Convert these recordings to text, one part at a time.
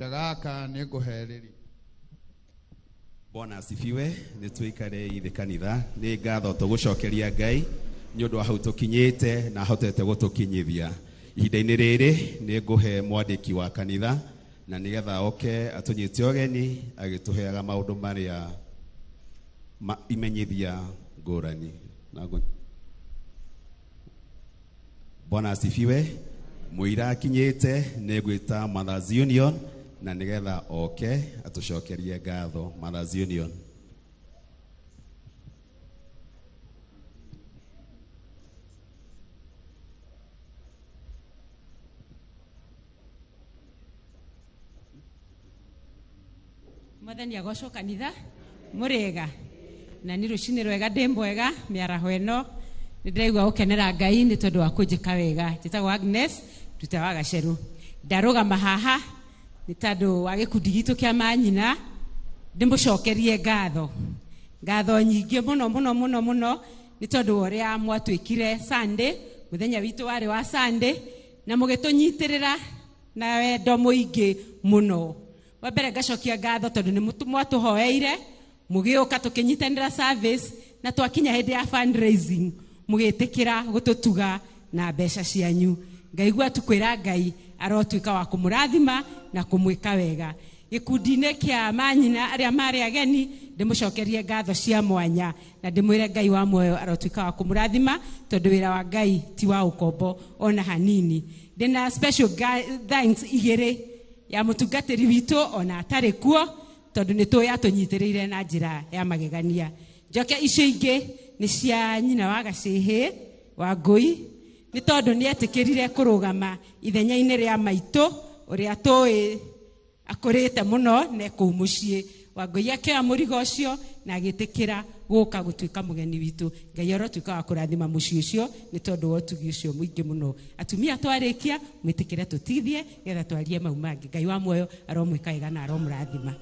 Kahinda gaka nĩ ngũherĩria. Bwana asifiwe. Nĩ tũikare ithe kanitha. Nĩ ngatho tũgũcokeria Ngai nĩ ũndũ wa hau tũkinyĩte na ahotete gũtũkinyithia. Ihinda-inĩ rĩrĩ nĩ ngũhe mwandĩki wa kanitha na nĩgetha oke atũnyite ũgeni agĩtũheaga maũndũ marĩa imenyithia ngũrani. Bwana asifiwe. Mũira akinyĩte nĩ ngwĩta Mothers Union na nĩgetha oke atũcokerie ngatho. Mothers Union. Mwathani agocwo kanitha mũrĩega na nĩ rũcinĩ rwega ndĩ mwega mĩaraho ĩno nĩ ndĩraigua gũkenera Ngai nĩ tondũ wa kũnjĩka wega. Njĩtagwo Agnes Nduta wa Gacerũ. Ndarũgama haha nĩ tondũ wa gĩkundi gitũ kĩa manyina ndĩmũcokerie ngatho. Ngatho nyingĩ mũno mũno mũno mũno nĩ tondũ wa ũrĩa mwatwĩkire Sunday, mũthenya witũ warĩ wa Sunday, na mũgĩtũnyitĩrĩra na wendo mũingĩ mũno. Wa mbere ngacokia ngatho tondũ nĩ mwatũhoeire mũgĩũka tũkĩnyitanĩra service na twakinya hĩndĩ ya fundraising mũgĩtĩkĩra gũtũtuga na mbeca cianyu. Ngaigua tu kwĩra Ngai arotuĩka wa kũmũrathima na kũmwĩka wega. Gĩkundi-inĩ kĩa manyina arĩa marĩ ageni ndĩmũcokerie ngatho cia mwanya na ndĩmwĩre Ngai wa muoyo arotuĩka wa kũmũrathima tondũ wĩra wa Ngai ti wa ũkombo ona hanini. Ndĩna special thanks igĩrĩ ya mũtungatĩri witũ ona atarĩ kuo tondũ nĩ tũĩ atũnyitĩrĩire na njĩra ya magegania. Njoke icio ingĩ nĩ cia nyina wa Gacĩhĩ wa Ngũi nĩ tondũ nĩ etĩkĩrire kũrũgama ithenya-inĩ rĩa maitũ ũrĩa tũĩ akũrĩte mũno na kũu mũciĩ. Wangũi akĩoya mũrigo ũcio na agĩtĩkĩra gũka gũtuĩka mũgeni witũ. Ngai arotuĩka wa kũrathima mũciĩ ũcio nĩ tondũ wa ũtugi ũcio mũingĩ mũno. Atumia twarĩkia mwĩtĩkĩre tũtithie nĩgetha twarie mau mangĩ. Ngai wa muoyo aromwĩka wega na aromũrathima.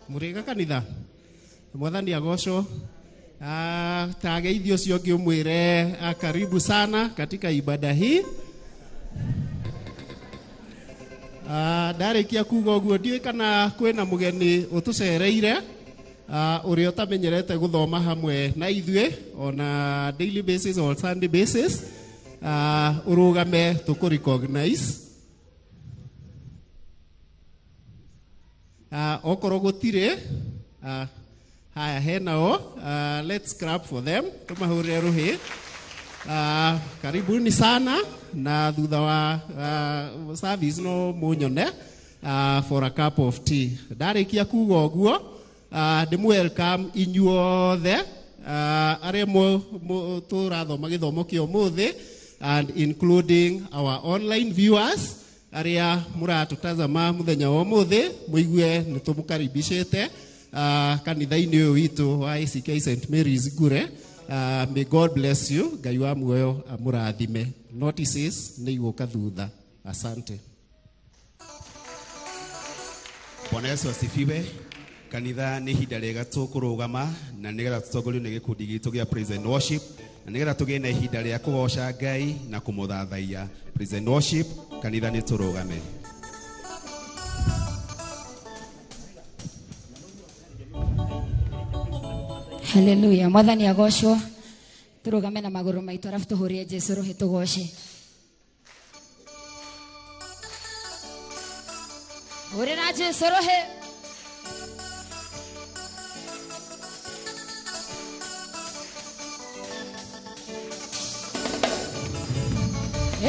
Mũrĩega kanitha. Mwathani agocwo. Tageithio ũcio ũngĩ ũmwĩre karibu sana katika ibada hii. Ndarĩkia kuga ũguo ndiũĩ kana kwĩna mũgeni ũtũcereire ũrĩa ũtamenyerete gũthoma hamwe na ithuĩ on a daily basis or Sunday basis, ũrũgame tũkũ recognize. Okorwo gũtirĩ, haya henao, let's clap for them, tũmahũrĩre rũhĩ. Karibuni sana na thutha wa service no munyone for a cup of tea. Ndarĩkia kuga ũguo, ndĩmũ welcome inyuothe arĩa tũrathoma gĩthomo kĩa ũmũthĩ and including our online viewers arĩa mũratũtazama mũthenya wa ũmũthĩ, mũigue nĩ tũmũkaribicĩte kanitha-inĩ ũyũ witũ wa ACK St Mary's Ngure. May God bless you. Ngai wa muoyo amũrathime. Notices nĩ igũka thutha. Asante. Bwana Yesu asifiwe. Kanitha nĩ ihinda rĩega tũkũrũgama na nĩgetha tũtongorio nĩ gĩkundi gitũ gĩa Praise and Worship na nĩgetha tũgĩe na ihinda rĩa kũgoca Ngai na kũmũthathaiya. Praise and Worship, kanitha nĩ tũrũgame. Haleluya. Mwathani agocwo. Tũrũgame na magũrũ maitũ arabu tũhũrie Jesũ rũhĩ tũgoce. Hũrĩra Jesũ rũhĩ.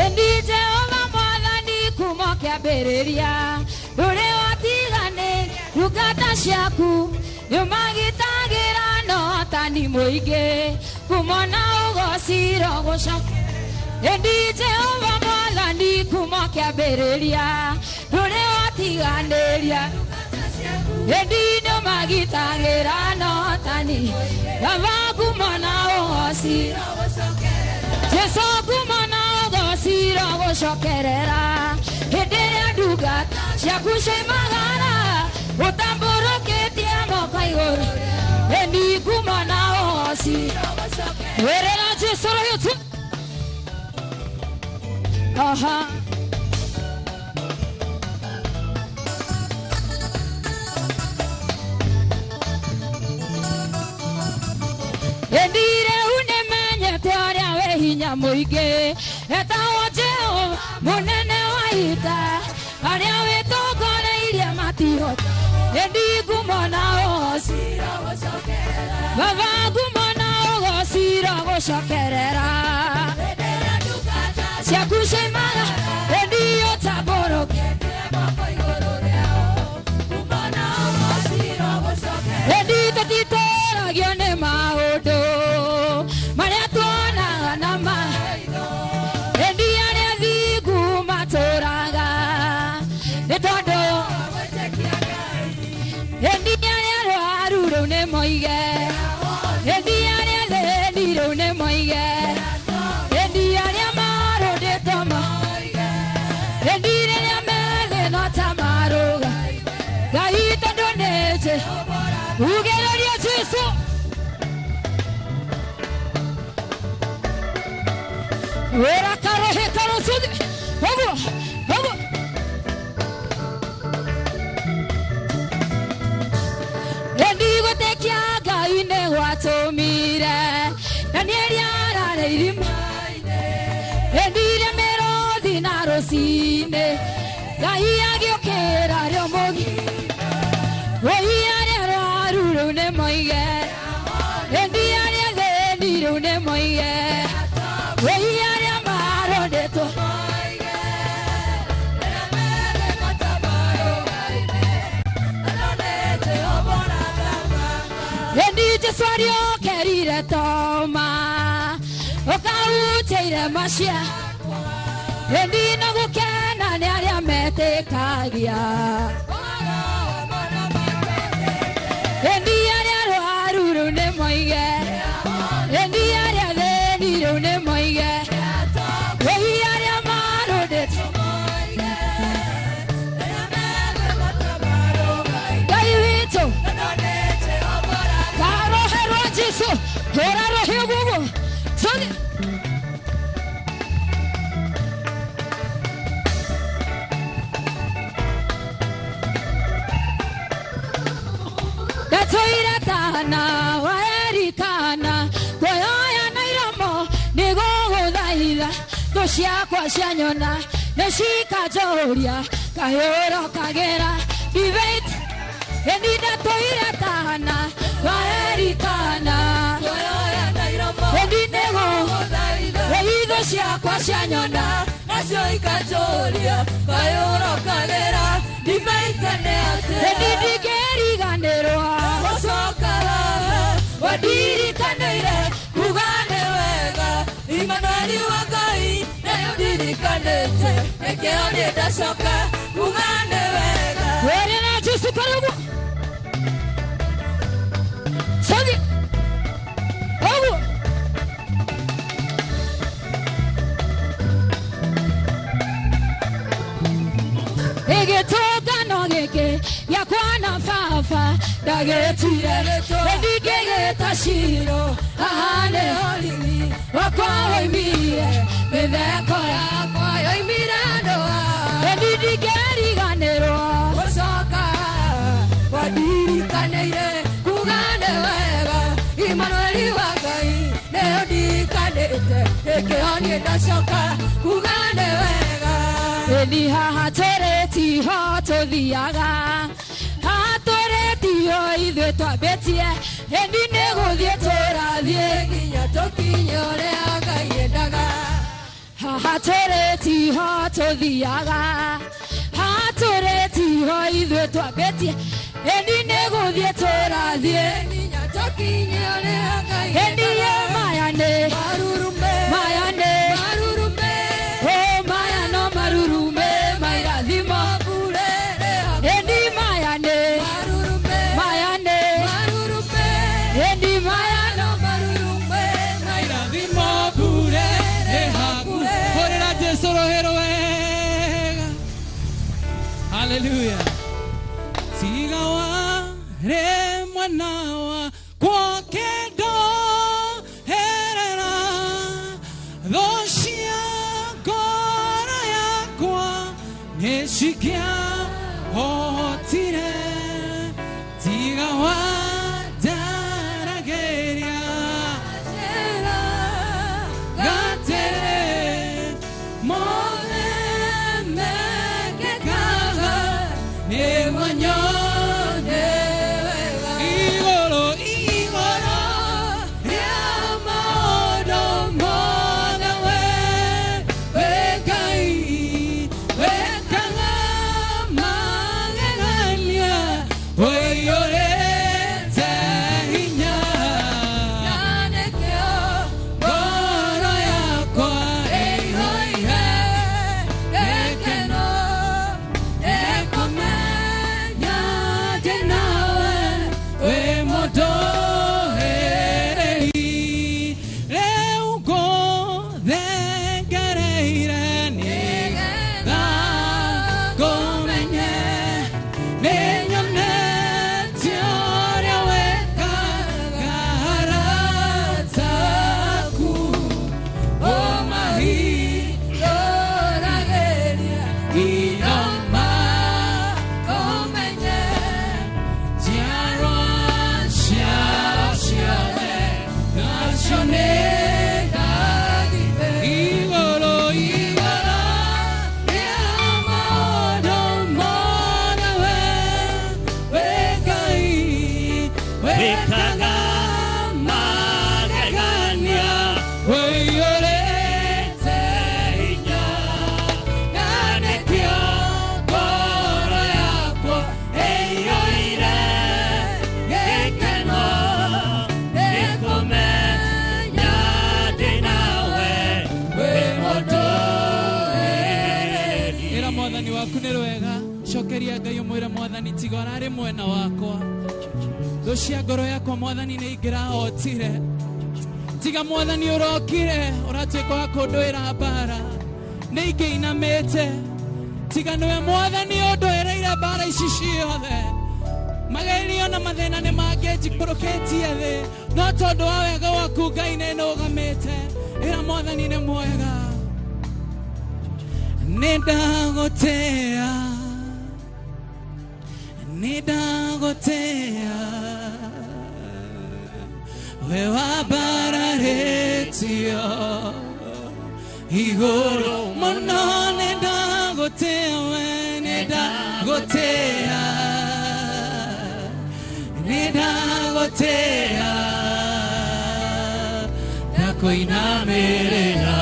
Ĩndi Jehova Mwathani kuma kĩambĩrĩria ndũrĩ watiganĩria ndungata ciaku nĩũmagitagĩra no tani mũingĩ kumona ũgociro gũcoka. Ĩndi Jehova Mwathani kuma kĩambĩrĩria ndũrĩ watiganĩria ĩndi nĩũmagitagĩra no tani Baba kumona ũgociro Jesu kumona ũgociro gũcokerera hĩndĩ ĩrĩa ndungata ciaku ciaimagara ũtambũrũkĩtie moko igũrũ ĩndi kumona ũgociro wĩrĩra Jesu rũhĩ tu. Roho. Endire unemenyete ũrĩa wĩ hinya mũingĩ, etagwo Jehova mũnene wa ita, arĩa wĩtongoreirie matihota. Endi ngumo na ũgoci, Baba ngumo na ũgoci irogũcokerera. Ciaku ciumaga endi ũtambũrũkĩtie moko igũrũ rĩao. Endi tũtitũragio nĩ maũndũ marĩa tuonaga na maitho. Endi arĩa thingu matũraga nĩ tondũ endi arĩa arwaru rĩu nĩ moige, endi arĩa athĩni rĩu nĩ moige, endi arĩa marũndĩtwo moige, endi rĩrĩa methĩna ta marũga. Ngai tondũ nĩ ugĩrĩrie Jesũ. Wĩra karohe karosuthi ũguo ũguo. Endi gwĩtĩkia Ngai nĩ gwatũmire Danieli arare irima-inĩ, endire mĩrũthi na rũcinĩ, Ngai agĩũkĩra rĩo mũgima. Woi arĩa arwaru rĩu nĩ moige, endi arĩa athĩni rĩu nĩ moige, woi arĩa marondĩtwo moige. Endi Jesũ arĩũkĩrire Toma, ũkahutia irema ciakwa. Endi no gũkena nĩ arĩa metĩkagia. Endi arĩa arwaru rĩu nĩ moige, endi arĩa athĩni rĩu nĩ moige, woi arĩa marũndĩtwo moige. Ngai witũ karohe rwa Jesũ, hũra rohe ũguo Sothi. Ndatũire tana waerikana kuoya na iromo nĩgũgũthaitha, thũ ciakwa cianyona nĩcikanjũria kayũro kagera ndibate. Endi ndatũire tana waerikana endi nĩgũgũthaitha, thũ ciakwa cianyona nacio ikanjũria kayũro kagera ndibate nĩ atĩa. Endi ndingĩriganĩrwo gũcoka haha wandirikanĩire kuga nĩ wega Imanueli wa Ngai nĩũndirikanĩte nĩkĩo niĩ ndacoka kuga nĩ wega. Wĩrĩ na Jesũ karibu Sothi ũguo. Gĩtũngano gĩkĩ gĩakwa na baba ndagĩtuire, endi ngĩgĩta Shilo haha nĩho riri wakwa woimire, mĩtheko yakwa yoimire andũ aya. Endi ndingĩriganĩrwo gũcoka wandirikanĩire kuga nĩ wega Imanueli wa Ngai nĩũndikanĩte nĩkĩo niĩ ndacoka kuga nĩ wega. Endi haha tũrĩ tiho tũthiaga, haha tũrĩ tiho ithuĩ twambĩtie, endi nĩ gũthiĩ tũrathiĩ nginya tũkinye ũrĩa Ngai endaga. Haha tũrĩ tiho tũthiaga, haha tũrĩ tiho ithuĩ twambĩtie, endi nĩ gũthiĩ tũrathiĩ nginya tũkinye ũrĩa Ngai Endi endaga. maya nĩ marurume, maya nĩ marurume, o maya no marurume mairathimo mbure Endi maya nĩ marurume, maya nĩ marurume, endi maya no marurume mairathimo mbure nĩ hakuhĩ. Hũrĩra Jesũ rũhĩ rwega. Hallelujah. Tiga warĩ mwena wakwa kĩndoherera, thũ cia ngoro Cingĩahotire tiga wanjaragĩria gatere mothe mekĩkaga nĩguo nyone wega igũrũ igũrũ rĩa maũndũ mothe we we Ngai wĩkaga magegania ũiyũrĩte hinya ngoro yakwa ĩihũire gĩkeno nĩkũmenya ndĩ nawe wĩ mũndũhĩrĩri rĩu ngũthengereire nĩgetha ngũmenye nĩnyonete ũrĩa wĩkaga arata aku ũmahingũragĩria iroma ũmenye njiarwa ciao ciothe nacio nĩ ndathime igũrũ igũrũ rĩa maũndũ mothe we we Ngai wĩkaga magegania ũiyũrĩte hinya na nĩkĩo ngoro yakwa ĩiyũire gĩkeno nĩkũmenya ndĩ nawe wĩ mũndũhĩrĩri. Ĩra mwathani waku nĩ rwega cokeria Ngai ũmwĩre mwathani tiga ũrarĩ mwena wakwa thũ cia ngoro yakwa mwathani nĩ ingĩrahotire tiga mwathani ũrokire ũratuĩka wa kũndũĩra mbara nĩ ingĩinamĩte tiga nĩwe mwathani ũndũĩrĩire mbara ici ciothe magerio na mathĩna nĩ mangĩnjikũrũkĩtie thĩ no tondũ wa wega waku Ngai nĩ nũgamĩte ĩra mwathani nĩ mwega nĩ ndagũtĩa nĩ ndagũtĩa we wambararĩtio igũrũ mũno nĩ ndagũtĩa we nĩ ndagũtĩa nĩ ndagũtĩa ndakũinamĩrĩra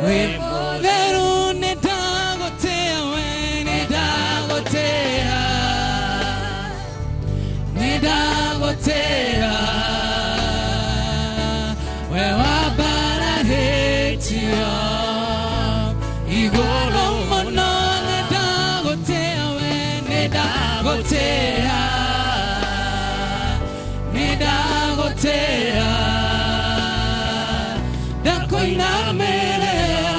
wĩ mũtheru nĩ ndagũtĩa we nĩ ndagũtĩa nĩ ndagũtĩa we wambararĩtio igũrũ mũno nĩ ndagũtĩa we nĩ ndagũtĩa nĩ ndagũtĩa ndakũinamĩrĩra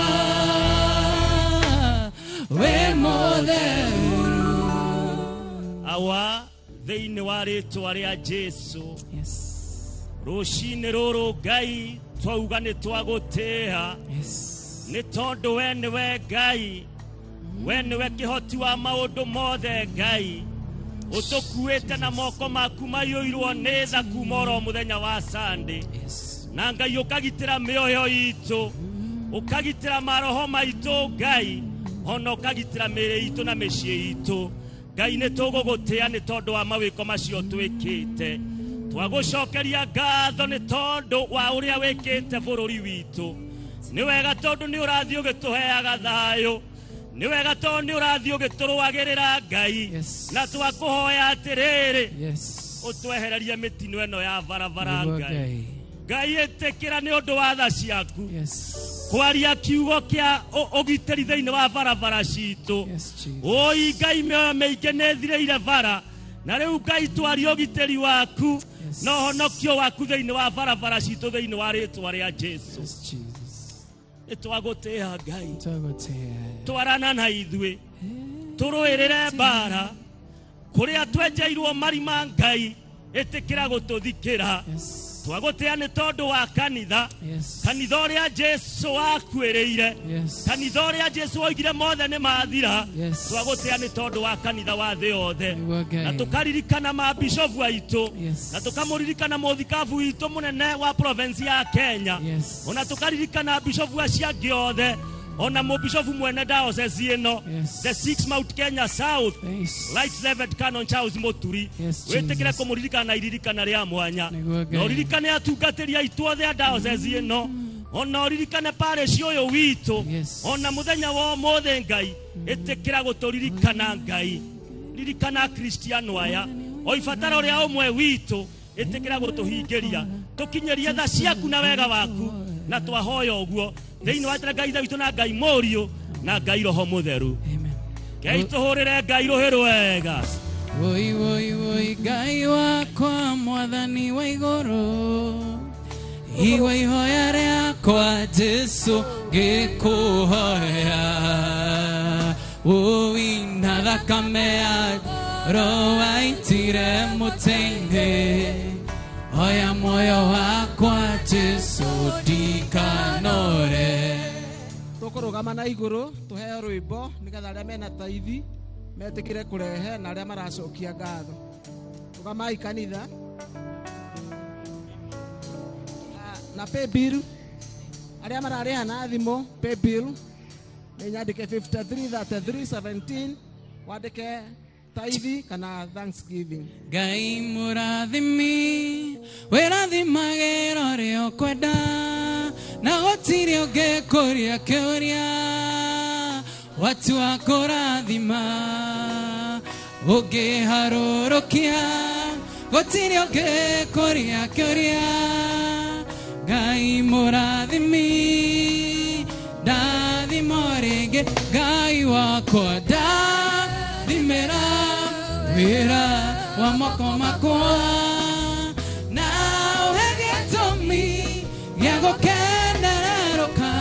wĩ mũtheru Awa thĩinĩ wa rĩtwa rĩa Jesu Yes. rũcinĩ rũrũ Ngai twauga nĩ twagũtĩa Yes. nĩ tondũ we nĩwe Ngai we nĩwe kĩhoti wa maũndũ mothe Ngai ũtũkuĩte na moko maku maiyũirwo nĩ tha kuma oro mũthenya wa Sunday Yes. na Ngai ũkagitĩra mĩoyo itũ ũkagitĩra maroho maitũ Ngai ona ũkagitĩra mĩĩrĩ itũ na mĩciĩ itũ Ngai nĩ tũgũgũtĩa nĩ tondũ wa mawĩko macio twĩkĩte twagũcokeria ngatho nĩ tondũ wa ũrĩa wĩkĩte bũrũri witũ nĩ wega tondũ nĩ ũrathiĩ ũgĩtũheaga thayũ nĩ wega tondũ nĩ ũrathiĩ ũgĩtũrũagĩrĩra Ngai Yes. na twakũhoya atĩrĩrĩ Yes. ũtwehererie mĩtino ĩno ya barabara Nĩguo Ngai Ngai. Ngai ĩtĩkĩra nĩ ũndũ wa tha ciaku Yes. kwaria kiugo kĩa ũgitĩri thĩinĩ wa barabara citũ Yes, Jesus. oi Ngai mĩoyo mĩingĩ nĩ ĩthirĩire bara na rĩu Ngai twaria ũgitĩri waku Yes. na ũhonokio waku thĩinĩ wa barabara citũ thĩinĩ wa rĩtwa rĩa Jesu Yes, Jesus. nĩ twagũtĩa Ngai Twagũtĩa. twarana na ithuĩ tũrũĩrĩre mbara kũrĩa twenjeirwo marima Ngai Ĩtĩkĩra gũtũthikĩra. Twagũtĩa nĩ tondũ wa kanitha. Kanitha ũrĩa Jesu wakuĩrĩire. Kanitha ũrĩa Jesu oigire mothe nĩ mathira. Twagũtĩa nĩ tondũ wa kanitha wa thĩ yothe. Na tũkaririkana mabishofu aitũ. Na tũkamũririkana mũthikabu witũ mũnene wa province ya Kenya. Ona tũkaririkana bishofu acio angĩ othe. Ona mũbishofu mwene diocese ĩno, the 6 Mount Kenya South, Right Reverend Canon Charles Muturi. Wĩtĩkĩre kũmũririkana na iririkana rĩa mwanya. Na ũririkane atungatĩri aitũ othe a diocese ĩno. Ona ũririkane parish ũyũ witũ. Ona mũthenya wa ũmũthĩ Ngai, ĩtĩkĩra gũtũririkana Ngai. Ririkana Kristiano aya. O ibataro rĩa ũmwe witũ, ĩtĩkĩra gũtũhingĩria. Tũkinyĩrie tha ciaku na wega waku. Na twahoya ũguo thĩinĩ wa Ngai Ithe witũ na Ngai Mũriũ na Ngai Roho Mũtheru. Ngai tũhũrĩre Ngai rũhĩ rwega. Woi woi woi Ngai wakwa mwathani wa igũrũ, igua ihoya rĩakwa Jesu ngĩkũhoya. Woi na thakame ya Roho waitire mũtĩ-inĩ, oya muoyo wakwa Jesu ndikanore. Tũkũrũgama na igũrũ tũheo rwĩmbo nĩgetha arĩa mena taithi metĩkĩre kũrehe na arĩa maracokia ngatho. Rũgamai kanitha na pay bill, arĩa mararĩha na thimũ pay bill nĩ nyandĩke 533317 wandĩke taithi kana thanksgiving. Ngai mũrathimi wĩrathimagĩra ũrĩa ũkwenda, na gũtirĩ ũngĩkũria kĩũria watua kũrathima ũngĩharũrũkia, gũtirĩ ũngĩkũria kĩũria. Ngai mũrathimi ndathima rĩngĩ, Ngai wakwa ndathimĩra wĩra wa moko makwa, na ũhe gĩtũmi gĩa gũkenererũka.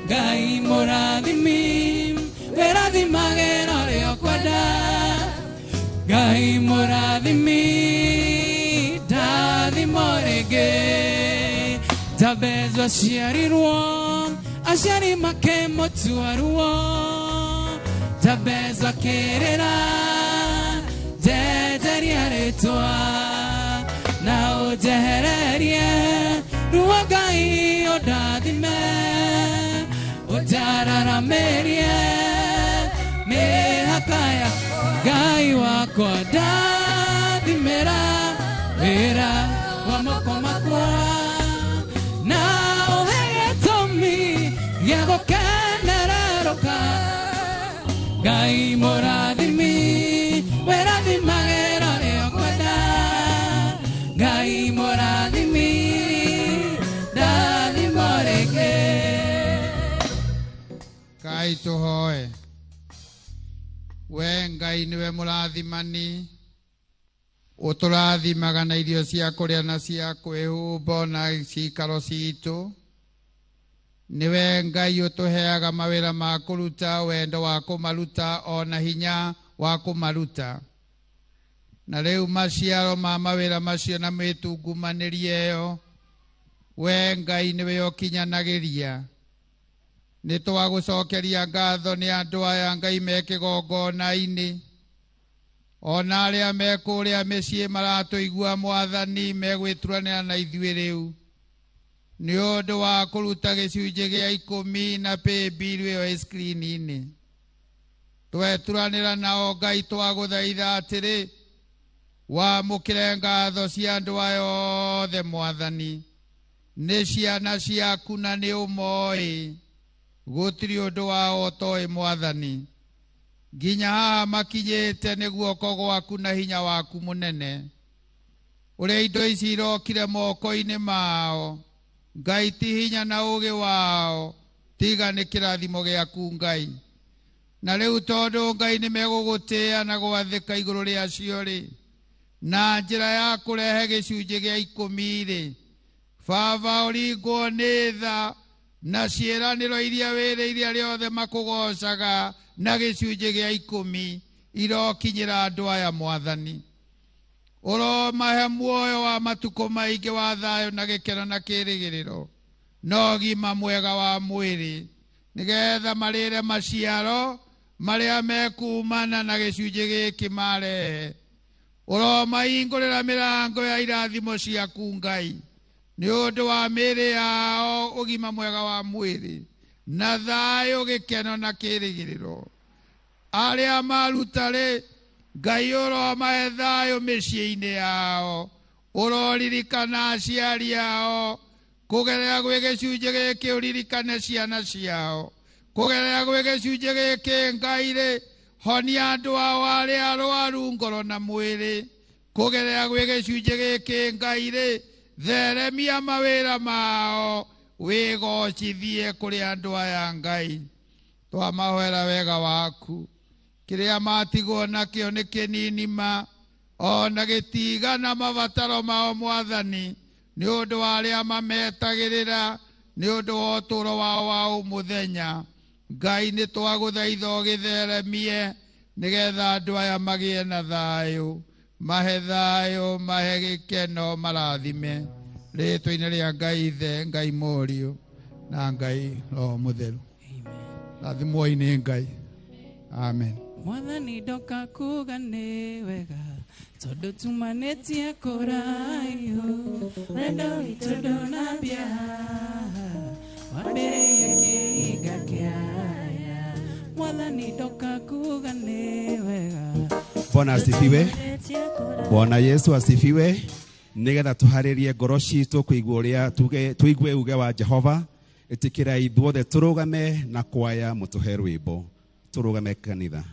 Ngai mũrathimi wĩrathimagĩra ũrĩa ũkwenda, Ngai mũrathimi ndathima rĩngĩ. Jabezu aciarirwo aciari makĩmũtua ruo, Jabezu akĩrĩra njenjeria rĩtwa, na ũnjehererie ruo Ngai ũndathime, ũnjararamĩrie mĩhaka ya Ngai wakwa ndathimĩra wĩra wa moko makwa, na ũhe gĩtũmi gĩa gũkenererũka. Ngai mũrathimi wĩrathimagĩra ũrĩa ũkwenda, Ngai mũrathimi ndathima rĩngĩ. Ngai tũhoe. We Ngai nĩwe mũrathimani, ũtũrathimaga na irio cia kũrĩa na cia kwĩhumba na cikaro citũ. Nĩwe Ngai ũtũheaga mawĩra ma kũruta, wendo wa kũmaruta ona hinya wa kũmaruta. Na rĩu maciaro ma mawĩra macio na mĩtungumanĩrie ĩyo, we Ngai nĩwe ũkinyanagĩria. Nĩ twagũcokeria ngatho nĩ andũ aya Ngai me kĩgongona-inĩ, ona arĩa me kũrĩa mĩciĩ maratũigua Mwathani megwĩturanĩra na ithuĩ rĩu nĩ ũndũ wa kũruta gĩcunjĩ gĩa 10 na pay bill ĩyo ĩ screen-inĩ. Tweturanĩra nao Ngai twagũthaitha atĩrĩ, wamũkĩre ngatho cia andũ aya othe Mwathani. Nĩ ciana ciaku na nĩ ũmoĩ, gũtirĩ ũndũ wao ũtoĩ Mwathani. Nginya haha makinyĩte nĩ guoko gwaku na hinya waku mũnene. Ũrĩa indo ici irokire moko-inĩ mao, Ngai ti hinya na ũũgĩ wao, tiga nĩ kĩrathimo gĩaku Ngai. Na rĩu tondũ Ngai nĩ megũgũtĩĩa na gwathĩka igũrũ rĩacio rĩ, na njĩra ya kũrehe gĩcunjĩ gĩa 10 rĩ, Baba ũringwo nĩ tha na ciĩranĩro iria wĩrĩire arĩa othe makũgocaga na gĩcunjĩ gĩa 10 irokinyĩra andũ aya Mwathani. Ũromahe muoyo wa matukũ maingĩ wa thayũ na gĩkeno na kĩĩrĩgĩrĩro na ũgima mwega wa mwĩrĩ, nĩgetha marĩre maciaro marĩa mekumana na gĩcunjĩ gĩkĩ marehe. Ũromahingũrĩra mĩrango ya irathimo ciaku Ngai, nĩ ũndũ wa mĩĩrĩ yao ũgima mwega wa mwĩrĩ na thayũ, gĩkeno na kĩĩrĩgĩrĩro. Arĩa maruta-rĩ, Ngai ũromahe thayũ mĩciĩ-inĩ yao, ũroririkana aciari ao kũgerera gwĩ gĩcunjĩ gĩkĩ, ũririkane ciana ciao kũgerera gwĩ gĩcunjĩ gĩkĩ. Ngai-rĩ, honia andũ ao arĩa arwaru ngoro na mwĩrĩ kũgerera gwĩ gĩcunjĩ gĩkĩ. Ngai-rĩ, theremia mawĩra mao, wĩgocithie kũrĩ andũ aya. Ngai, twamahoera wega waku, kĩrĩa matigwo nakĩo nĩ kĩnini ma ona gĩtigana mabataro mao Mwathani, nĩ ũndũ wa arĩa mametagĩrĩra, nĩ ũndũ wa ũtũũro wao wa ũmũthenya. Ngai, nĩ twagũthaitha ũgĩtheremie nĩgetha andũ aya magĩe na thayũ, mahe thayũ, mahe gĩkeno, marathime rĩtwa-inĩ rĩa Ngai Ithe, Ngai Mũriũ na Ngai Roho Mũtheru. Rathimwoi nĩ Ngai. Amen. Mwathani, ndoka kuga nĩ wega tondũ tumanĩtie kũraihu, wendo witũ ndũnambia, wambĩrĩirie kĩhinga kĩaya. Mwathani, ndoka kuga nĩ wega. Bwana asifiwe. Bwana Yesu asifiwe. Nigetha tuharĩrie ngoro citũ kũigua ũrĩa tuge, tũigue uge wa Jehova, ĩtĩkĩra ithuothe tũrũgame na kwaya mũtũhe rwĩmbo. Tũrũgame kanitha.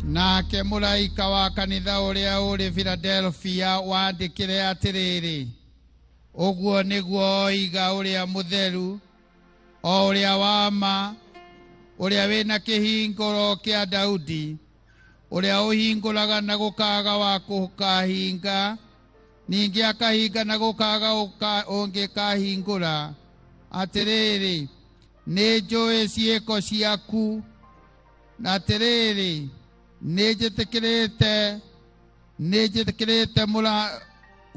Nake mũraika wa kanitha ũrĩa ũrĩ Philadelphia wandĩkĩre atĩrĩrĩ, ũguo nĩguo oiga ũrĩa mũtheru, o ũrĩa wa ma, ũrĩa wĩna kĩhingũro kĩa Daudi, ũrĩa ũhingũraga na gũkaga wa kũkahinga, ningĩ akahinga na gũkaga ũngĩkahingũra. Atĩrĩrĩ, nĩ njũĩ ciĩko ciaku, na atĩrĩrĩ, nĩ njĩtĩkĩrĩte mũra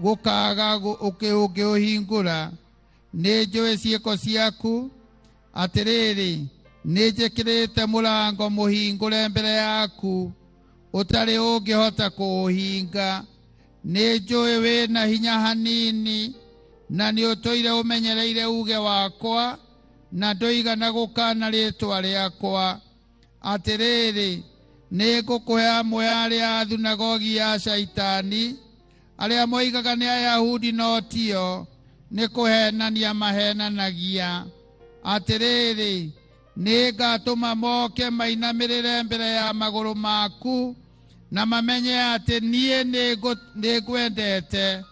gũkaga ũngĩũhingũra. Nĩ njũĩ ciĩko ciaku, atĩrĩrĩ, nĩ njĩkĩrĩte mũrango mũhingũre mbere yaku ũtarĩ ũngĩhota kũũhinga. Nĩ njũĩ wĩna hinya hanini, na nĩ ũtũire ũmenyereire uge wakwa, na ndũigana gũkana rĩtwa rĩakwa. Atĩrĩrĩ, nĩ ngũkũhe amwe arĩa a thunagogi ya Shaitani, arĩa moigaga nĩ Ayahudi no tio, nĩ kũhenania mahenanagia. Atĩrĩrĩ, nĩ ngatũma moke mainamĩrĩre mbere ya magũrũ maku, na mamenye atĩ niĩ nĩ ngwendete,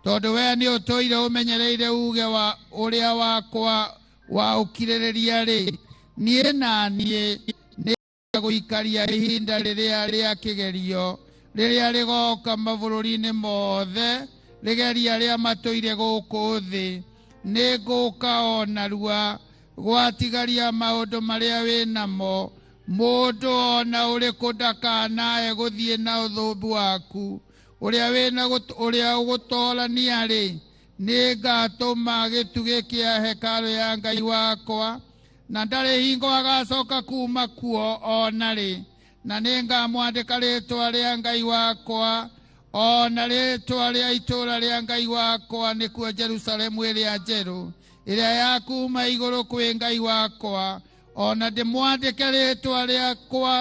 tondũ we nĩ ũtũire ũmenyereire uge wa ũrĩa wakwa wa ũkirĩrĩria-rĩ, niĩ na niĩ nĩ gũikaria ihinda rĩrĩa rĩa kĩgerio Rĩrĩa rĩgoka mabũrũri-inĩ mothe rĩgeria arĩa matũire gũkũ thĩ. Nĩ ngũka o narua gwatigaria maũndũ marĩa wĩ namo. Mũndũ ona ũrĩkũ ndakanae gũthiĩ na ũthũmbu waku. Ũrĩa wĩna ũrĩa ũgũtorania rĩ, nĩ ngatũma gĩtugĩ kĩa hekarũ ya Ngai wakwa, na ndarĩ hingo agacoka kuma kuo ona rĩ. Na nĩ ngamwandĩka rĩtwa rĩa Ngai wakwa ona rĩtwa rĩa itũũra rĩa Ngai wakwa, nĩkuo Jerusalemu ĩrĩa njerũ, ĩrĩa ya kuma igũrũ kwĩ Ngai wakwa, ona ndĩmwandĩke rĩtwa rĩakwa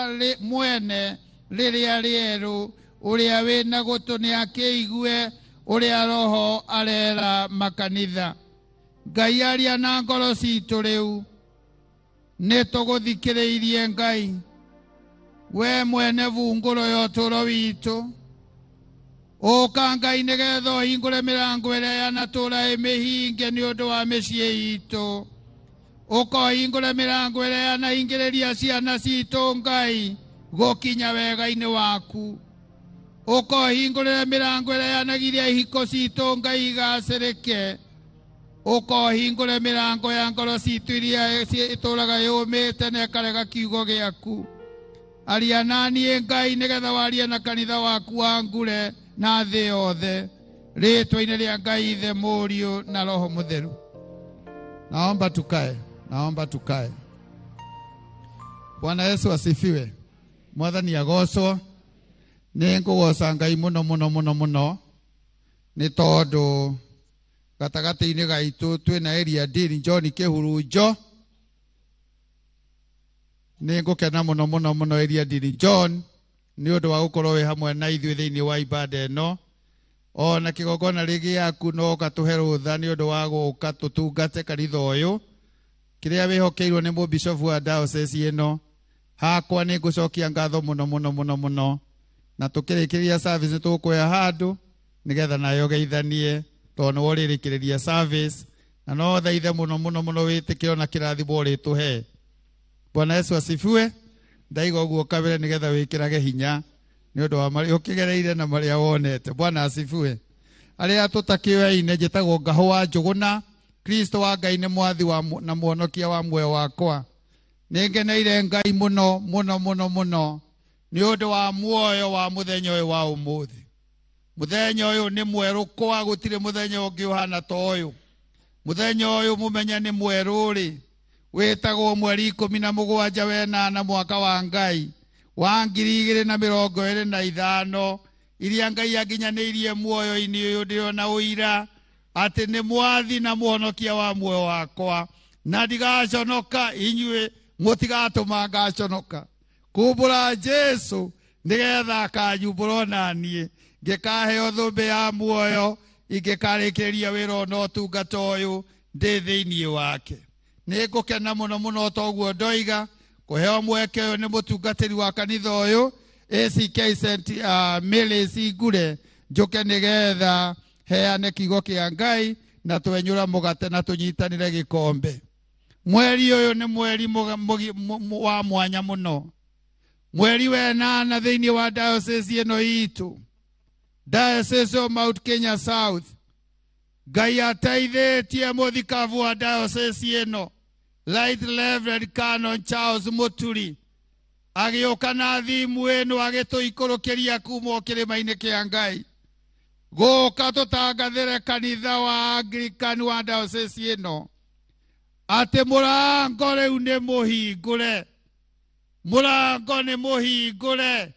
mwene rĩrĩa rĩerũ. Ũrĩa wĩna gũtũ nĩakĩigue ũrĩa Roho arera makanitha. Ngai aria na ngoro citũ rĩu, nĩ tũgũthikĩrĩirie Ngai, we mwene bungũro ya ũtũũro witũ. Ũka Ngai nĩgetha ũhingũre mĩrango ĩrĩa yanatũũra ĩmĩhinge nĩ ũndũ wa mĩciĩ itũ. Ũka ũhingũre mĩrango ĩrĩa yanahingĩrĩria ciana citũ Ngai gũkinya wega-inĩ waku. Ũka ũhingũrĩre mĩrango ĩrĩa yanagiria ihiko citũ Ngai igacĩrĩke. Ũka ũhingũre mĩrango ya ngoro citũ iria ĩtũũraga yũmĩte na ĩkarega kiugo gĩaku. Aria na niĩ Ngai nĩgetha warie na kanitha waku wa ngure na thĩ yothe, rĩtwa-inĩ rĩa Ngai Ithe, Mũriũ na Roho Mũtheru. Naomba tukae, naomba tukae. Bwana Yesu asifiwe. Mwathani agocwo. Nĩ ngũgoca Ngai mũno mũno mũno mũno nĩ tondũ gatagatĩ-inĩ gaitũ twĩna area Dean John Kĩhurunjo. Nĩ ngũkena mũno mũno mũno area Dean John nĩ ũndũ wa gũkorwo wĩ hamwe na ithuĩ thĩinĩ wa ibada ĩno. Ona kĩgongona gĩaku no ũgatũhe rũtha nĩ ũndũ wa gũka tũtungate kanitha ũyũ kĩrĩa wĩhokeirwo nĩ mũbishofu wa diocese ĩno. Hakwa nĩ ngũcokia ngatho mũno mũno mũno mũno, na tũkĩrĩkĩrĩria service nĩ tũgũkũhe handũ nĩgetha nayo ũgeithanie tondũ nĩwe ũrĩrĩkĩrĩria service, na no thaithe mũno mũno mũno wĩtĩkĩro na kĩrathimo ũrĩtũhe. Bwana Yesu asifiwe. Ndaiga ũguo kabere nĩgetha wĩkĩrage hinya nĩ ũndũ wa marĩa ũkĩgereire na marĩa wonete. Bwana asifiwe. Arĩa tũtakĩoyaine, njĩtagwo Ngahũ wa Njũgũna. Kristo wa Ngai nĩ mwathi wa na mũhonokia wa muoyo wakwa. Nĩ ngeneire Ngai mũno mũno mũno mũno nĩ ũndũ wa muoyo wa mũthenya ũyũ wa ũmũthĩ. Mũthenya ũyũ nĩ mwerũ kwa gũtirĩ mũthenya ũngĩ ũhana ta ũyũ. Mũthenya ũyũ mũmenye nĩ mwerũ rĩ, wĩtagwo mweri 17 wenana mwaka wa Ngai wa 2025, iria Ngai anginyanĩirie muoyo-inĩ ũyũ ndĩrona ũira atĩ nĩ mwathi na mũhonokia wa muoyo wakwa, na ndigaconoka. Inyuĩ mũtigatũma ngaconoka. Kumbũra Jesu nĩgetha akanyumbũra ona niĩ ngĩkaheo thũmbĩ ya muoyo ingĩkarĩkĩrĩria wĩra ona ũtungata ũyũ ndĩ thĩinĩ wake. Nĩ ngũkena mũno mũno toguo ndoiga kũheo mweke ũyũ nĩ mũtungatĩri wa kanitha ũyũ ACK St Mary's Ngure, njũke nĩgetha heane kiugo kĩa Ngai na twenyũra mũgate na tũnyitanĩre gĩkombe. Mweri ũyũ nĩ mweri wa mwanya mũno, mweri wenana thĩinĩ wa diocese ĩno itũ, Diocese of Mount Kenya South. Ngai ateithĩtie mũthikabu wa diocese ĩno Right Reverend Canon Charles Muturi agĩũka na thimu ĩno agĩtũikũrũkĩria kuma o kĩrĩma-inĩ kĩa Ngai gũka tũtangathĩre kanitha wa Anglican wa diocese ĩno atĩ mũrango rĩu nĩ mũhingũre, mũrango nĩ mũhingũre,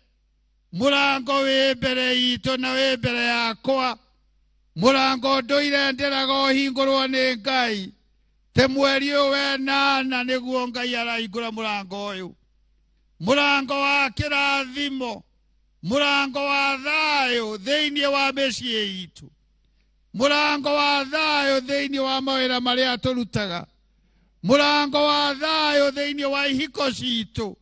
mũrango wĩ mbere itũ na wĩ mbere yakwa, mũrango ndũire ndĩraga ũhingũrwo nĩ Ngai. Te mweri ũyũ wenana nĩguo Ngai arahingũra mũrango ũyũ, mũrango wa kĩrathimo, mũrango wa thayũ thĩinĩ wa mĩciĩ itũ, mũrango wa thayũ thĩinĩ wa mawĩra marĩa tũrutaga, mũrango wa thayũ thĩinĩ wa ihiko citũ,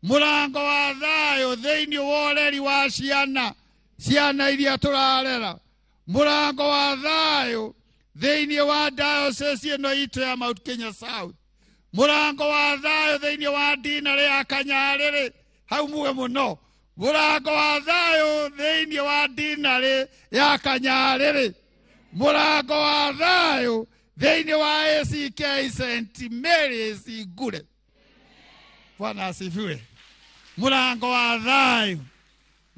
mũrango wa thayũ thĩinĩ wa ũreri wa ciana, ciana iria tũrarera, mũrango wa thayũ thĩinĩ wa diocese ĩno itũ ya Mount Kenya South, mũrango wa thayũ thĩinĩ wa dinarĩ ya Kanyarĩrĩ hau muge mũno, Mũrango wa thayũ thĩinĩ wa dinarĩ ya Kanyarĩrĩ. Mũrango wa thayũ thĩinĩ wa ACK St Mary's Ngure. Bwana asifiwe. Mũrango wa thayũ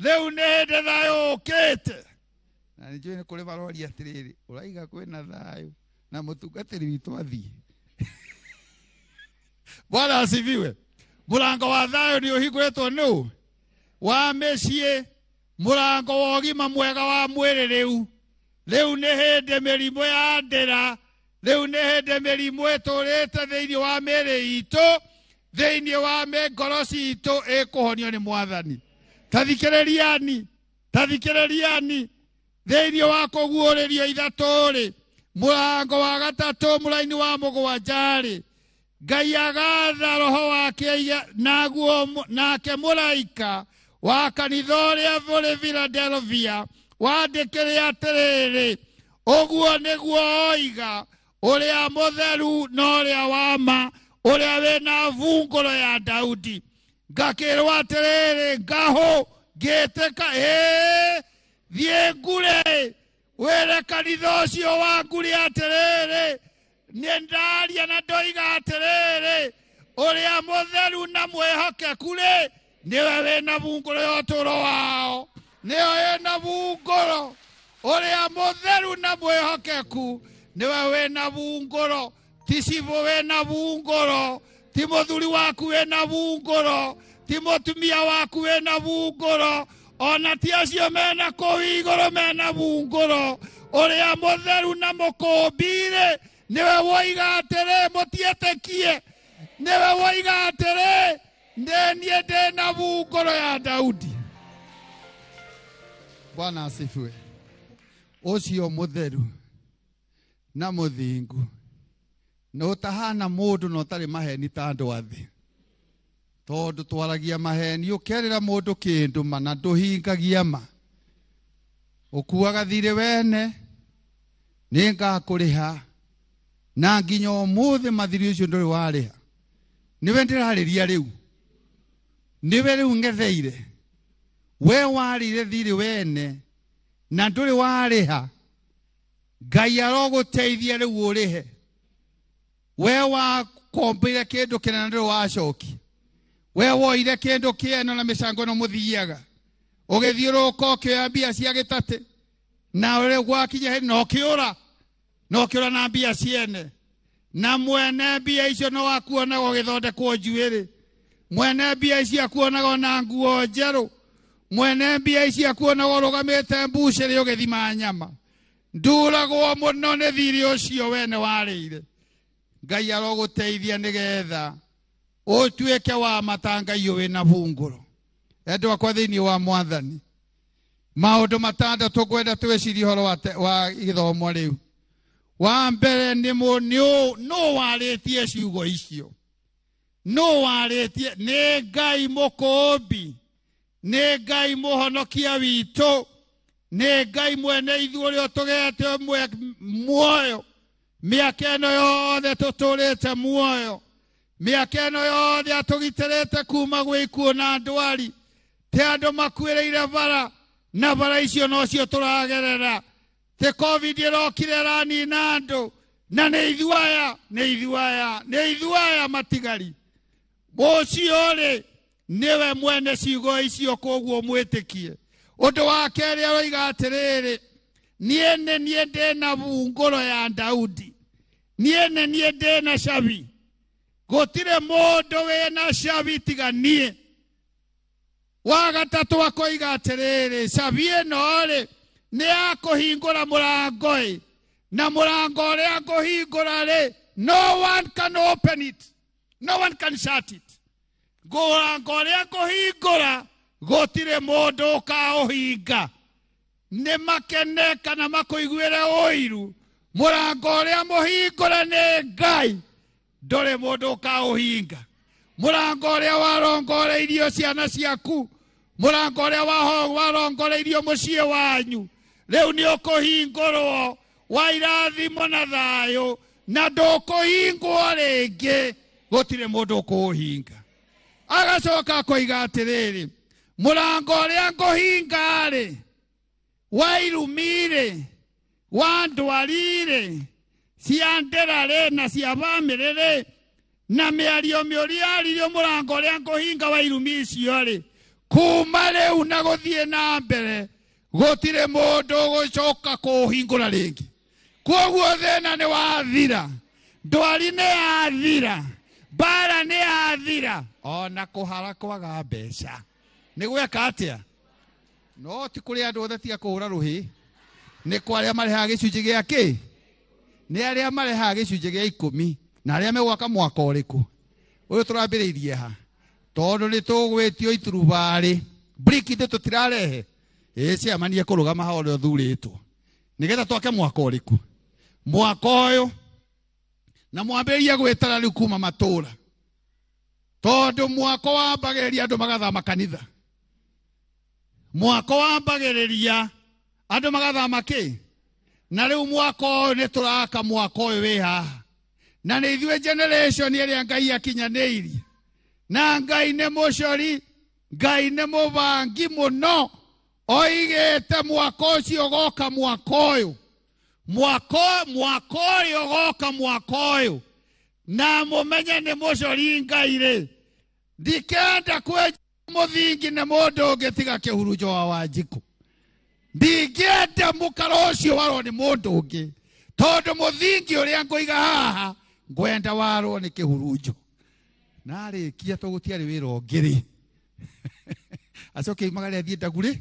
rĩu nĩ hĩndĩ thayũ ũkĩte. Na nĩ njũĩ nĩ kũrĩ maroria atĩrĩrĩ, ũraiga kwĩna thayũ na mũtungatĩri witũ athiĩ. Bwana asifiwe. Mũrango wa thayũ nĩ ũhingũrĩtwo nũ wa mĩciĩ, mũrango wa ũgima mwega wa mwĩrĩ rĩu. Rĩu nĩ hĩndĩ mĩrimũ ya ndĩra, rĩu nĩ hĩndĩ mĩrimũ ĩtũrĩte thĩinĩ wa mĩĩrĩ itũ, thĩinĩ wa ngoro citũ ĩkũhonio nĩ Mwathani. Tathikĩrĩriani, tathikĩrĩriani, thĩinĩ wa kũguũrĩrio ithatũ-rĩ, mũrango wa gatatũ mũraini wa mũgwanja-rĩ, Ngai agatha roho wake naguo nake mũraika wa kanitha ũrĩa ũrĩ Philadelphia wandĩkĩre atĩrĩrĩ, ũguo nĩguo oiga ũrĩa mũtheru na ũrĩa wa ma, ũrĩa wĩna bungũro ya Daudi. Ngakĩrwo atĩrĩrĩ, ngahũ ngĩtĩka, ĩĩ thiĩ Ngure wĩre kanitha ũcio wa Ngure atĩrĩrĩ, nĩ ndaria na ndoiga atĩrĩrĩ, ũrĩa mũtheru na mwĩhokeku rĩ, nĩwe wĩna bungũro ya ũtũũro wao, nĩyo ĩna bungũro. Ũrĩa mũtheru na mwĩhokeku nĩwe wĩna bungũro, ti cibũ wĩna bungũro, ti mũthuri waku wĩna bungũro, ti mũtumia waku wĩna bungũro, ona ti acio mena kũu igũrũ mena bungũro. Ũrĩa mũtheru na mũkũmbi-rĩ, nĩwe woiga atĩrĩ, mũtiĩtĩkie, nĩwe woiga atĩrĩ, nĩ niĩ ndĩna bungũro ya Daudi. Bwana asifiwe. Ũcio mũtheru na mũthingu na ũtahana mũndũ na ũtarĩ maheni ta andũ a thĩ, tondũ twaragia maheni ũkerĩra mũndũ kĩndũ ma na ndũhingagia ma, ũkuaga thirĩ wene, nĩ ngakũrĩha, na nginya ũmũthĩ mathirĩ ũcio ndũrĩ warĩha. Nĩwe ndĩrarĩria rĩu, nĩwe rĩu ng'etheire. We warĩire thirĩ wene na ndũrĩ warĩha, Ngai arogũteithia rĩu ũrĩhe. We wakombire kĩndũ kĩnene ndũrĩ wacoki, we woire kĩndũ kĩene na mĩcango ĩno mũthiaga ũgĩthiũrũrũka ũkĩoya mbia cia gĩtatĩ, na rĩu gwakinya hĩndĩ na ũkĩũra, na ũkĩũra na mbia ciene, na mwene mbia icio no akuonaga ũgĩthondekwo njuĩrĩ, mwene mbia icio akuonaga na nguo njerũ, mwene mbia icio akuonaga ũrũgamĩte mbucĩrĩ ũgĩthima nyama. Nduragwo mũno nĩ thirĩ ũcio wene warĩire. Ngai arogũteithia nĩgetha ũtuĩke wa mata Ngai wĩna bungũro. Endwa akwa thĩinĩ wa Mwathani, maũndũ matandatũ ngwenda twĩcirie ũhoro wa gĩthomo rĩu. Wa mbere nĩ nũ warĩtie ciugo icio? Nũ warĩtie? Nĩ Ngai mũkũmbi, nĩ Ngai mũhonokia witũ, nĩ Ngai mwene ithuĩ ũrĩa ũtũgete muoyo mĩaka ĩno yothe tũtũrĩte muoyo, mĩaka ĩno yothe atũgitĩrĩte kuma gwĩ ikuũ na ndwari. Ti andũ makuĩrĩire bara na bara icio nocio tũragerera. Ti COVID ĩrokire ĩranina andũ, na nĩ ithuĩ aya, nĩ ithuĩ aya, nĩ ithuĩ aya matigari. Ũcio rĩ nĩwe mwene ciugo icio, koguo mwĩtĩkie. Ũndũ wa kerĩ aroiga atĩrĩrĩ, niĩ nĩ niĩ ndĩna bungũro ya Daudi, niĩ nĩ niĩ ndĩna cabi, gũtirĩ mũndũ wĩna cabi tiga niĩ. Wa gatatũ akoiga atĩrĩrĩ, cabi ĩno rĩ nĩ ya kũhingũra mũrango ĩ, na mũrango ũrĩa ngũhingũra rĩ, no one can open it, no one can shut it. Mũrango ũrĩa ngũhingũra gũtirĩ mũndũ ũkaũhinga. Nĩ makene kana makũiguĩre ũiru, mũrango ũrĩa mũhingũre nĩ Ngai, ndũrĩ mũndũ ũkaũhinga. Mũrango ũrĩa warongoreirio ciana ciaku, mũrango ũrĩa warongoreirio mũciĩ wanyu, rĩu nĩ ũkũhingũrwo wa irathimo na thayũ, na ndũkũhingwo rĩngĩ, gũtirĩ mũndũ ũkũũhinga. Agacoka akoiga atĩrĩrĩ, Mũrango ũrĩa ngũhinga-rĩ, wa irumi-rĩ, wa ndwari-rĩ, cia ndĩra-rĩ, na cia bamĩrĩ-rĩ, na mĩario mĩũru yaririo mũrango ũrĩa ngũhinga wa irumi icio-rĩ, kuma rĩu na gũthiĩ na mbere gũtirĩ mũndũ ũgũcoka kũũhingũra rĩngĩ. Kwoguo thĩna nĩ wathira, ndwari nĩ yathira, mbara nĩ yathira, ona kũhara kwaga mbeca nĩ gweka atĩa? No ti kũrĩ andũ othe tiga kũhũra rũhĩ, nĩ kwa arĩa marehaga gĩcunjĩ gĩa kĩ? Nĩ arĩa marehaga gĩcunjĩ gĩa 10 na arĩa megwaka mwaka ũrĩkũ ũyũ tũrambĩrĩirie ha, tondũ nĩ tũgwĩtio iturubarĩ briki ndĩ tũtirarehe ĩ ciamanie kũrũgama ha ũrĩa ũthurĩtwo nĩgetha twake mwaka ũrĩkũ mwaka ũyũ, na mwambĩrĩrie gwĩtara rĩu kuma matũra, tondũ mwaka wambagĩrĩria andũ magathama kanitha, mwaka wambagĩrĩria andũ magathama kĩ, na rĩu mwaka ũyũ nĩ tũraka mwaka ũyũ wĩ haha, na nĩ ithuĩ generation ĩrĩa Ngai akinyanĩirie, na Ngai nĩ mũcori, Ngai nĩ mũbangi mũno, oigĩte mwaka ũcio ũgoka mwaka ũyũ, mwaka ũyũ ũgoka mwaka ũyũ, na mũmenye nĩ mũcori Ngai rĩ, ndikenda kwenja mũthingi nĩ mũndũ ũngĩ tiga kĩhurunjo wa Wanjikũ, ndingĩenda mũkaro ũcio warwo nĩ mũndũ ũngĩ, tondũ mũthingi ũrĩa ngũiga haha ngwenda warwo nĩ kĩhurunjo. Na arĩkia to gũtiarĩ wĩra ũngĩ rĩ, acoke aumagare athiĩ Ndagurĩ,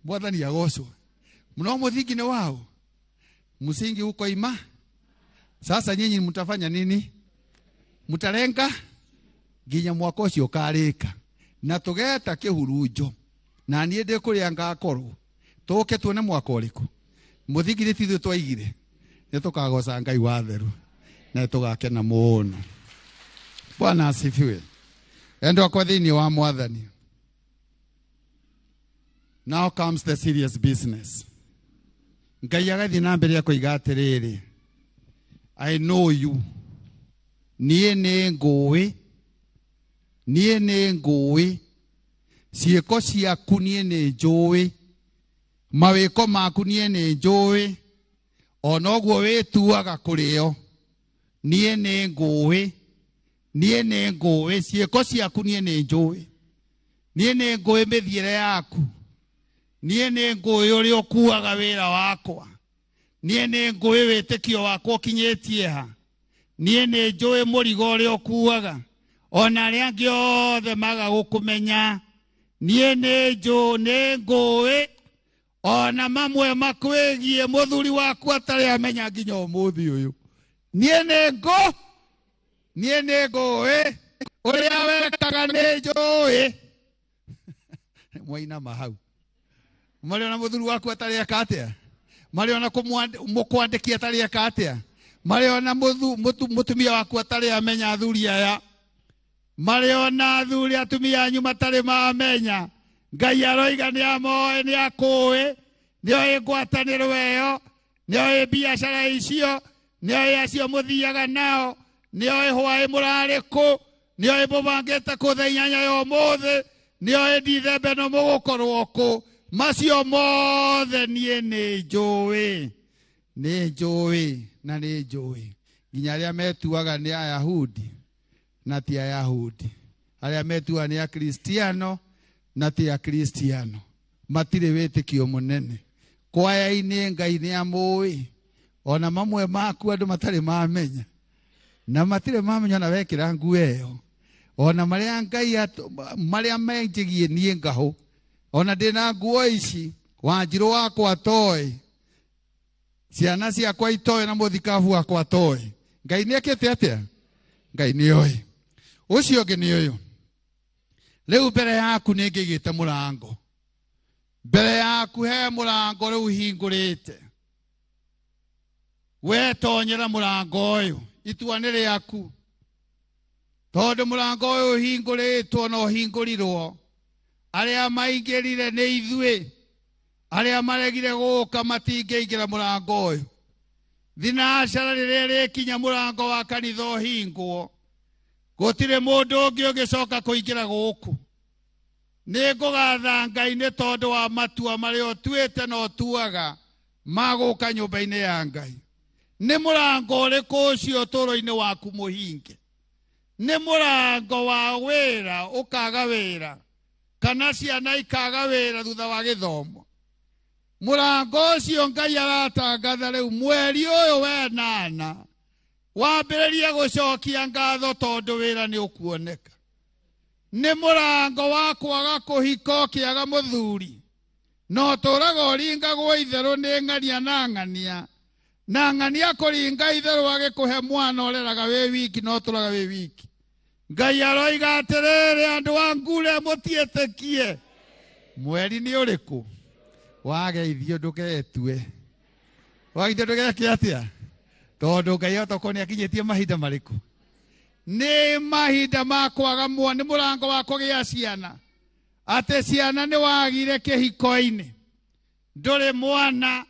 Mwathani agocwo. No mũthingi nĩ wao, msingi uko ima. Sasa nyinyi mtafanya nini? Mtarenga nginya mwaka ũcio ũkarĩka, na tũgeta kĩhurunjo, na niĩ ndĩ kũrĩa ngakorwo, tũke tuone mwaka ũrĩkũ. Mũthingi nĩ ti ithuĩ twaigire, nĩ tũkagoca Ngai wa theru na tũgakena mũno. Bwana asifiwe. Endwa akwa thĩinĩ wa Mwathani. Now comes the serious business. Ngai agathiĩ na mbere akoiga atĩrĩrĩ, I know you. Niĩ nĩ ngũĩ, niĩ nĩ ngũĩ, ciĩko ciaku niĩ nĩ njũĩ, mawĩko maku niĩ nĩ njũĩ, ona ũguo wĩtuaga kũrĩo, niĩ nĩ ngũĩ, niĩ nĩ ngũĩ, ciĩko ciaku niĩ nĩ njũĩ, niĩ nĩ ngũĩ mĩthiĩre yaku, niĩ nĩ ngũĩ ũrĩa ũkuaga wĩra wakwa, niĩ nĩ ngũĩ wĩtĩkio wakwa ũkinyĩtie ha, niĩ nĩ njũĩ mũrigo ũrĩa ũkuaga, ona arĩa angĩ othe maga gũkũmenya, niĩ nĩ njũĩ, nĩ ngũĩ, ona mamwe makwĩgiĩ mũthuri waku atarĩ amenya nginya ũmũthĩ ũyũ, niĩ nĩ ngũ, niĩ nĩ ngũĩ, ũrĩa wekaga nĩ njũĩ. Mwainama hau, marĩ ona mũthuri waku atarĩ eka atĩa, marĩ ona mũkwandĩki atarĩ eka atĩa, marĩ ona mũtumia waku atarĩ amenya athuri aya, marĩ ona athuri atumia anyu matarĩ mamenya. Ngai aroiga nĩ amoĩ, nĩ akũĩ, nĩ oĩ ngwatanĩro ĩyo, nĩ oĩ biacara icio, nĩ oĩ acio mũthiaga nao, nĩ oĩ hwaĩ mũrarĩ kũ, nĩ oĩ mũbangĩte kũ thaa 8 ya ũmũthĩ, nĩ oĩ Dithemba ĩno mũgũkorwo kũ. Macio mothe niĩ nĩ njũĩ, nĩ njũĩ na nĩ njũĩ. Nginya arĩa metuaga nĩ Ayahudi na ti Ayahudi, arĩa metuaga nĩ Akristiano na ti Akristiano, matirĩ wĩtĩkio mũnene. Kwaya-inĩ Ngai nĩ amũĩ, ona mamwe maku andũ matarĩ mamenya, na matirĩ mamenya ona wekĩra nguo ĩyo, ona marĩa Ngai marĩa menjĩgie niĩ ngahũ, ona ndĩna nguo ici, Wanjirũ wakwa atoĩ, ciana ciakwa itoĩ, na mũthikabu wakwa atoĩ. Ngai nĩ ekĩte atĩa? Ngai nĩ oĩ. Ũcio ũngĩ nĩ ũyũ, rĩu mbere yaku nĩ ngĩigĩte mũrango, mbere yaku he mũrango rĩu hingũrĩte, we tonyera mũrango ũyũ, itua nĩ rĩaku, tondũ mũrango ũyũ ũhingũrĩtwo na ũhingũrirwo, arĩa maingĩrire nĩ ithuĩ, arĩa maregire gũka matingĩingĩra mũrango ũyũ. Thinacara rĩrĩa rĩkinya mũrango wa kanitha ũhingwo, gũtirĩ mũndũ ũngĩ ũngĩcoka kũingĩra gũkũ. Nĩ ngũgatha Ngai nĩ tondũ wa matua marĩa ũtuĩte na ũtuaga ma gũka nyũmba-inĩ ya Ngai. Nĩ mũrango ũrĩkũ ũcio ũtũũro-inĩ waku mũhinge? Nĩ mũrango wa wĩra ũkaga wĩra kana ciana ikaga wĩra thutha wa gĩthomo. Mũrango ũcio Ngai aratangatha rĩu mweri ũyũ wenana wambĩrĩrie gũcokia ngatho tondũ wĩra nĩ ũkuoneka. Nĩ mũrango wa kwaga kũhika ũkĩaga mũthuri no tũraga ũringagwo itherũ nĩ ng'ania na ng'ania na ng'ania kũringa itherũ agĩkũhe mwana ũreraga wĩ wiki no tũraga wĩ wiki. Ngai aroiga atĩrĩrĩ andũ a Ngure mũtiĩtĩkie. Mweri nĩ ũrĩkũ? Wageithio ndũgetue. Wageithio ndũgeke atĩa? Tondũ Ngai otokorwo nĩ akinyĩtie mahinda marĩkũ? Nĩ mahinda ma kwaga mwana, nĩ mũrango wa kũgĩa ciana. Atĩ ciana nĩ wagire kĩhiko-inĩ. Ndũrĩ mwana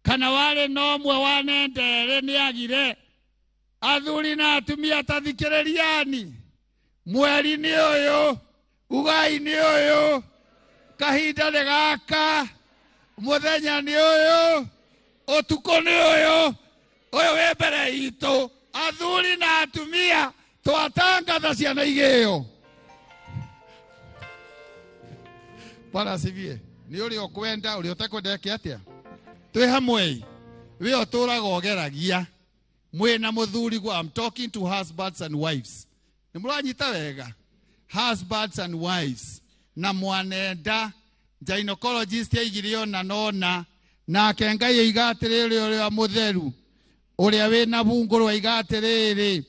kana warĩ na ũmwe wanenda erĩ nĩ agire. Athuri na atumia ta thikĩrĩriani. Mweri nĩ ũyũ, ugai nĩ ũyũ, kahinda nĩ gaka, mũthenya nĩ ũyũ, ũtukũ nĩ ũyũ, ũyũ wĩ mbere itũ. Athuri na atumia twatangatha ciana igĩo. Bwana asifiwe. Nĩ ũrĩa ũkwenda, ũrĩa ũtekwenda eke atĩa? Twĩ hamwe. We ũtũraga ũgeragia. Mwĩna mũthuri gwa, I'm talking to husbands and wives. Nĩ mũranyita wega? Husbands and wives. Na mwanenda, gynecologist aigire ona nona, nake Ngai oiga atĩrĩrĩ ũrĩa mũtheru, ũrĩa wĩna bungũrũ oiga atĩrĩrĩ,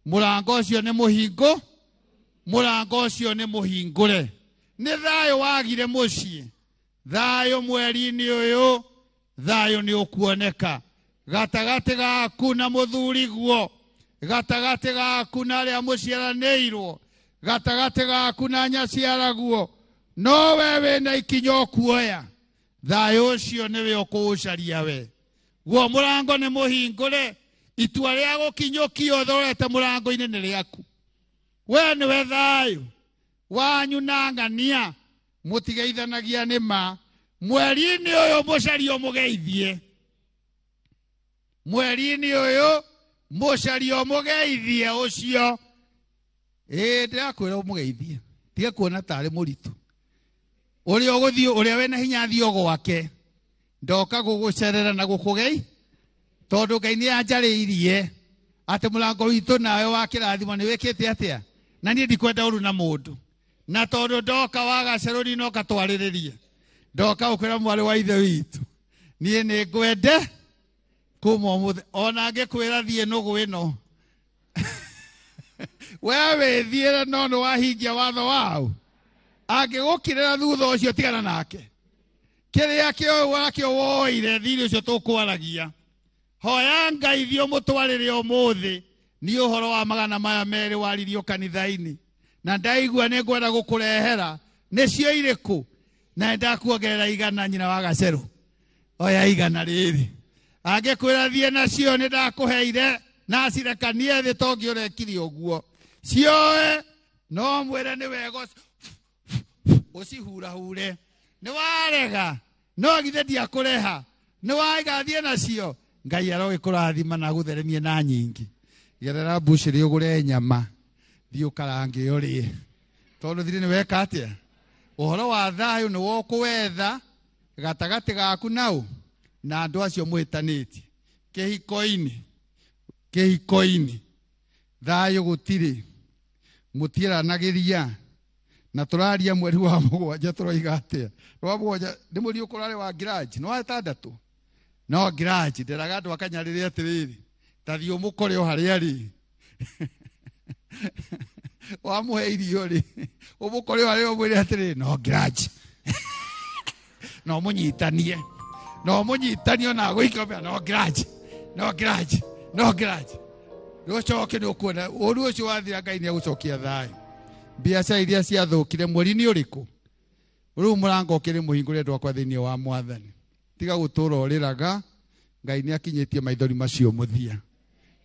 mũrango ũcio nĩ mũhingo, mũrango ũcio nĩ mũhingũre. Nĩ thayũ wagire mũciĩ. Thayũ mweri-inĩ ũyũ, thayũ nĩ ũkuoneka. Gatagatĩ gaku na mũthuriguo, gatagatĩ gaku na arĩa mũciaranĩirwo, gatagatĩ gaku na nyaciaraguo, no we wĩna ikinya ũkuoya. Thayũ ũcio nĩwe ũkũũcaria we. Guo mũrango nĩ mũhingũre, itua rĩa gũkinyũkio ũthorete mũrango-inĩ nĩ rĩaku. We nĩwe thayũ wanyu na ng'ania mũtigeithanagia nĩ ma. Mweri-inĩ ũyũ mũcario mũgeithie. Mweri-inĩ ũyũ mũcario mũgeithie ũcio. Ĩĩ ndĩrakwĩra ũmũgeithie. Tiga kuona tarĩ mũritũ. Ũrĩa ũgũthiĩ, ũrĩa wĩna hinya athiĩ o gwake. Ndoka gũgũcerera na gũkũgei tondũ Ngai nĩ anjarĩirie atĩ mũrango witũ nawe wa kĩrathimo nĩ wĩkĩte atĩa? Na niĩ ndikwenda ũru na mũndũ. Na tondũ ndoka wagacerũri no katwarĩrĩrie. Ndoka gũkwĩra mwarĩ wa ithe witũ. Niĩ nĩ ngwende kuma ũmũthĩ. Ona ngĩkwĩra thiĩ nũgũ ĩno. We wĩthiĩre no nĩ wahingia watho wao. Angĩgũkirĩra thutha ũcio tigana nake. Kĩrĩa kĩoĩ wakĩo woire thirĩ ũcio tũkwaragia. Hoya Ngai thiĩ ũmũtwarĩre ũmũthĩ. Nĩ ũhoro wa 200 waririo kanitha-inĩ. Na ndaigua nĩ ngwenda gũkũrehera. Nĩcio irĩkũ? Na ndakuongerera 100 nyina wa gacerũ. Oya 100 rĩrĩ. Angĩkwĩra thiĩ nacio nĩ ndakũheire na cirekanie thĩ tongĩ ũrekire ũguo. Cioe no mwĩre nĩ wega ũcihurahure. Nĩ warega no githĩ ndiakũreha. Nĩ waiga thiĩ nacio. Ngai arogĩkũrathima na agũtheremie na nyingĩ. Gerera mbucĩrĩ ũgũre nyama. Thiĩ ũkarange ũrĩe. Tondũ thirĩ nĩ weka atĩa? Ũhoro wa thayũ nĩ wokũwetha gatagatĩ gaku nau na andũ acio mũhĩtanĩtie. Kĩhiko-inĩ, kĩhiko-inĩ thayũ gũtirĩ, mũtiaranagĩria. Na tũraria mweri wa 7 tũroiga atĩa? Wa 7 nĩ mweri ũkũrarĩ wa ngiraji, nĩ wa 6. No ngiraji ndĩraga andũ akanyarĩre atĩrĩrĩ, ta thiĩ ũmũkore o harĩa arĩ. Wamũhe irio rĩ, ũmũkore o harĩa ũmwĩre atĩrĩrĩ, no ngiraji. No mũnyitanie. No mũnyitanie ona agũikia no ngiraji. No ngiraji. No ngiraji. Rũcoke nĩ ũkuona ũru ũcio wathira Ngai nĩ egũcokia thayũ. Biacara iria ciathũkire mweri nĩ ũrĩkũ? Rĩu mũrango ũkĩrĩ mũhingũre andũ akwa thĩinĩ wa Mwathani. Tiga gũtũra ũrĩraga, Ngai nĩ akinyĩtie maithori macio mũthia.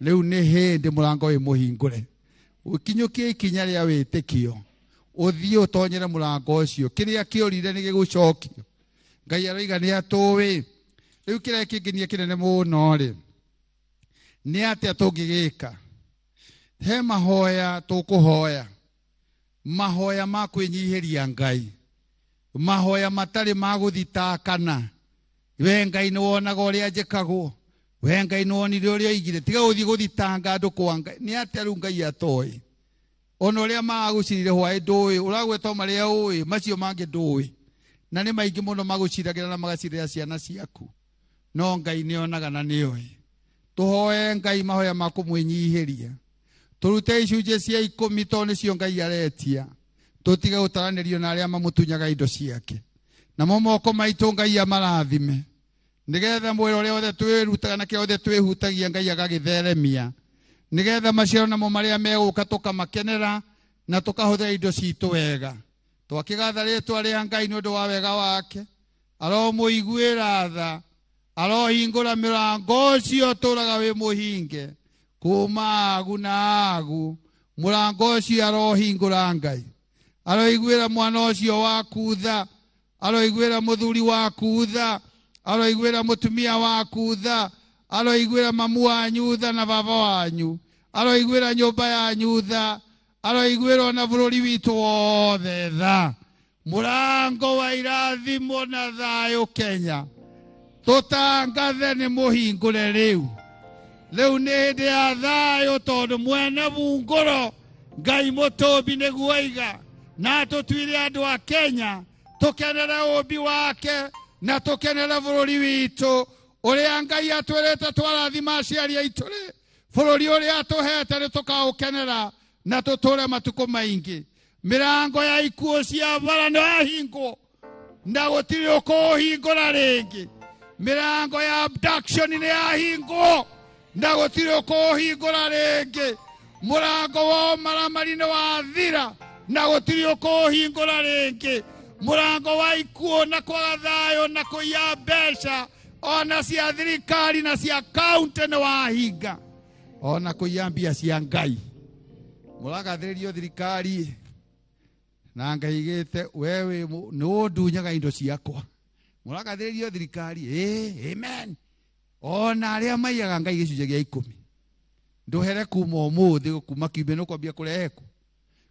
Rĩu nĩ hĩndĩ mũrango wĩ mũhingũre. Ũkinyũkie ikinya rĩa wĩtĩkio. Ũthiĩ ũtonyere mũrango ũcio. Kĩrĩa kĩũrire nĩ gĩgũcokio. Ngai aroiga nĩ atũĩ. Rĩu kĩrĩa kĩngenia kĩnene mũno rĩ, nĩ atĩa tũngĩgĩka? He mahoya tũkũhoya. Mahoya ma kwĩnyihĩria Ngai. Mahoya matarĩ ma gũthitakana. We Ngai nĩ wonaga ũrĩa njĩkagwo. We Ngai nĩ wonire ũrĩa oigire. Tiga gũthiĩ gũthitanga andũ kwa Ngai. Nĩ atĩa rĩu Ngai atoĩ? Ona ũrĩa magũcirire hwaĩ ndũĩ, ũragweta o marĩa ũĩ, macio mangĩ ndũĩ. Na nĩ maingĩ mũno magũciragĩra na magacirĩra ciana ciaku. No Ngai nĩ onaga na nĩ oĩ. Tũhoe Ngai mahoya ma kũmwĩnyihĩria. Tũrute icunjĩ cia 10 tondũ nĩcio Ngai aretia. Tũtige gũtaranĩrio na arĩa mamũtunyaga indo ciake. Namo moko maitũ Ngai amarathime. Nĩgetha mwĩra ũrĩa wothe twĩrutaga na kĩrĩa wothe twĩhutagia Ngai agagĩtheremia. Nĩgetha maciaro namo marĩa megũka tũkamakenera na tũkahũthĩra indo citũ wega. Twakĩgatha rĩtwa rĩa Ngai nĩ ũndũ wa wega wake. Aromũiguĩra tha, arohingũra mĩrango ũcio ũtũũraga wĩ mũhinge kuma agu na agu. Mũrango ũcio arohingũra Ngai. Aroiguĩra mwana ũcio waku tha, aroiguĩra mũthuri waku tha, aroiguĩra mũtumia waku tha, aroiguĩra mamu wanyu tha na baba wanyu, aroiguĩra nyũmba yanyu tha, aroiguĩra ona bũrũri witũ wothe tha. Mũrango wa irathimo na thayũ Kenya tũtangathe nĩ mũhingũre rĩu. Rĩu nĩ hĩndĩ ya thayũ tondũ mwene bungũro Ngai mũtũmbi nĩguo aiga na tũtuire andũ a Kenya tũkenere ũmbi wake na tũkenere bũrũri witũ ũrĩa Ngai atwĩrĩte twarathima aciari aitũ rĩ, bũrũri ũrĩa atũhete nĩ tũkaũkenera na tũtũre matukũ maingĩ. Mĩrango ya ikuũ cia bara nĩ yahingwo na gũtirĩ ũkũũhingũra rĩngĩ. Mĩrango ya abduction nĩ yahingwo na gũtirĩ ũkũũhingũra rĩngĩ. Mũrango wa ũmaramari nĩ wathira na gũtirĩ ũkũũhingũra rĩngĩ. Mũrango wa ikuũ na kwaga thayũ na kũiya mbeca ona cia thirikari na cia kaunti nĩ wahinga, ona kũiya mbia cia Ngai. Mũragathĩrĩrio thirikari na Ngai igĩte wewe nĩ ũndunyaga indo ciakwa. Mũragathĩrĩrio thirikari, amen. Ona arĩa maiyaga Ngai gĩcunjĩ gĩa 10 ndũhere kuma ũmũthĩ kuma kiumia nĩ ũkwambia kũrehe kũ.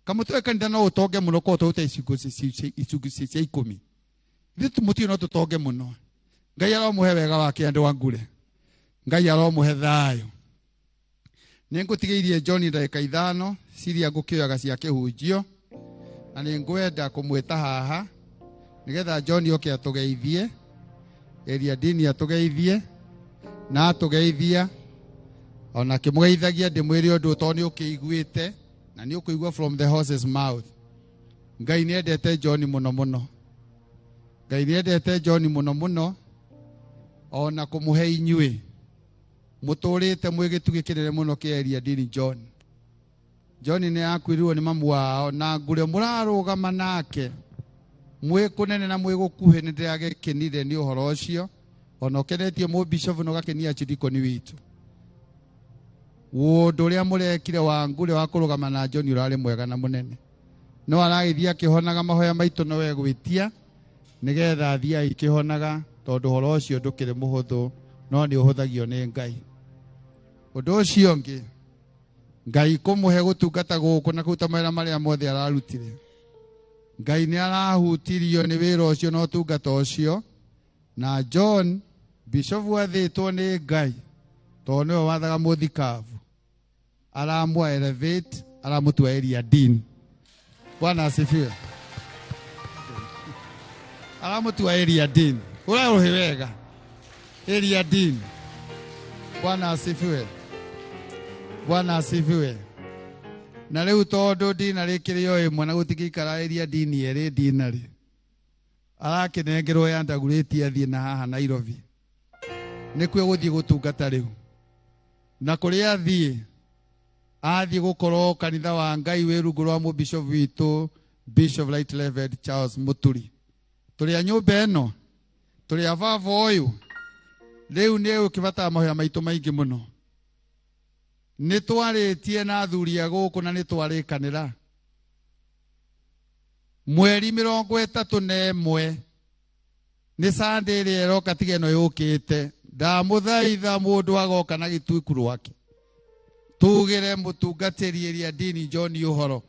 Kamũtwe kanitha no ũtonge mũno korwo tũrute icunjĩ cia 10. Ithuĩ mũtiũ no tũtonge mũno. Ngai aromũhe wega wake andũ a Ngure. Ngai aromũhe thayũ. Nĩ ngũtigĩirie John ndagĩka 5 ciria ngũkĩoyaga cia kĩhunjio, na nĩ ngwenda kũmwĩta haha nĩgetha John oke atũgeithie, Eria Dini atũgeithie na atũgeithia ona kĩmũgeithagia ndĩmwĩre ũndũ tondũ nĩ ũkĩiguĩte na nĩ ũkũigua from the horse's mouth. Ngai nĩ endete John mũno mũno. Ngai nĩ endete John mũno mũno ona kũmũhe inyuĩ mũtũrĩte mwĩ gĩtugĩ kĩnene mũno kĩa Eria Dini John. John nĩ akuĩrĩirwo nĩ mamu wao na Ngure mũrarũgama nake mwĩ kũnene na mwĩ gũkuhĩ. Nĩ ndĩragĩkenire nĩ ũhoro ũcio ona ũkenetie mũbishofu na ũgakenia archdeacon witũ. Ũndũ ũrĩa mũrekire wa Ngure wa kũrũgama na John ũrarĩ mwega na mũnene. No aragĩthiĩ akĩhonaga mahoya maitũ no egwĩtia nĩgetha athiĩ akĩhonaga tondũ ũhoro ũcio ndũkĩrĩ mũhũthũ no nĩ ũhũthagio nĩ Ngai. Ũndũ ũcio ũngĩ, Ngai kũmũhe gũtungata gũkũ na kũruta mawĩra marĩa mothe ararutire. Ngai nĩ arahutirio nĩ wĩra ũcio na ũtungata ũcio, na John bishofu athĩtwo nĩ Ngai tondũ nĩwe wathaga mũthikabu, aramwa elevate, aramũtua Eria Dean. Bwana asifiwe. Aramũtua Eria Dean. Ũrarũhĩ wega. Eria Dean. Bwana asifiwe. Bwana asifiwe. Na rĩu tondũ ndina rĩkĩrĩ o ĩmwe na gũtingĩikara Eria Dean ĩrĩ ndina rĩ, arakĩnengerwo ya ndagurĩtie athiĩ na haha Nairobi. Nĩkuo gũthiĩ gũtungata rĩu. Na kũrĩa athiĩ, athiĩ gũkorwo kanitha wa Ngai wĩ rungu rwa mũbishop witũ Bishop Right Reverend Charles Muturi. Tũrĩ a nyũmba ĩno, tũrĩ a baba ũyũ. Rĩu nĩ ũkĩbatara mahoya maitũ maingĩ mũno. Nĩ twarĩtie na athuri a gũkũ na nĩ twarĩkanĩra. Mweri 31 nĩ Sunday ĩrĩa ĩroka tiga ĩno yũkĩte. Ndamũthaitha mũndũ agoka na gĩtuĩku rwake. Tugĩre mũtungatĩri ĩrĩa dini John ũhoro.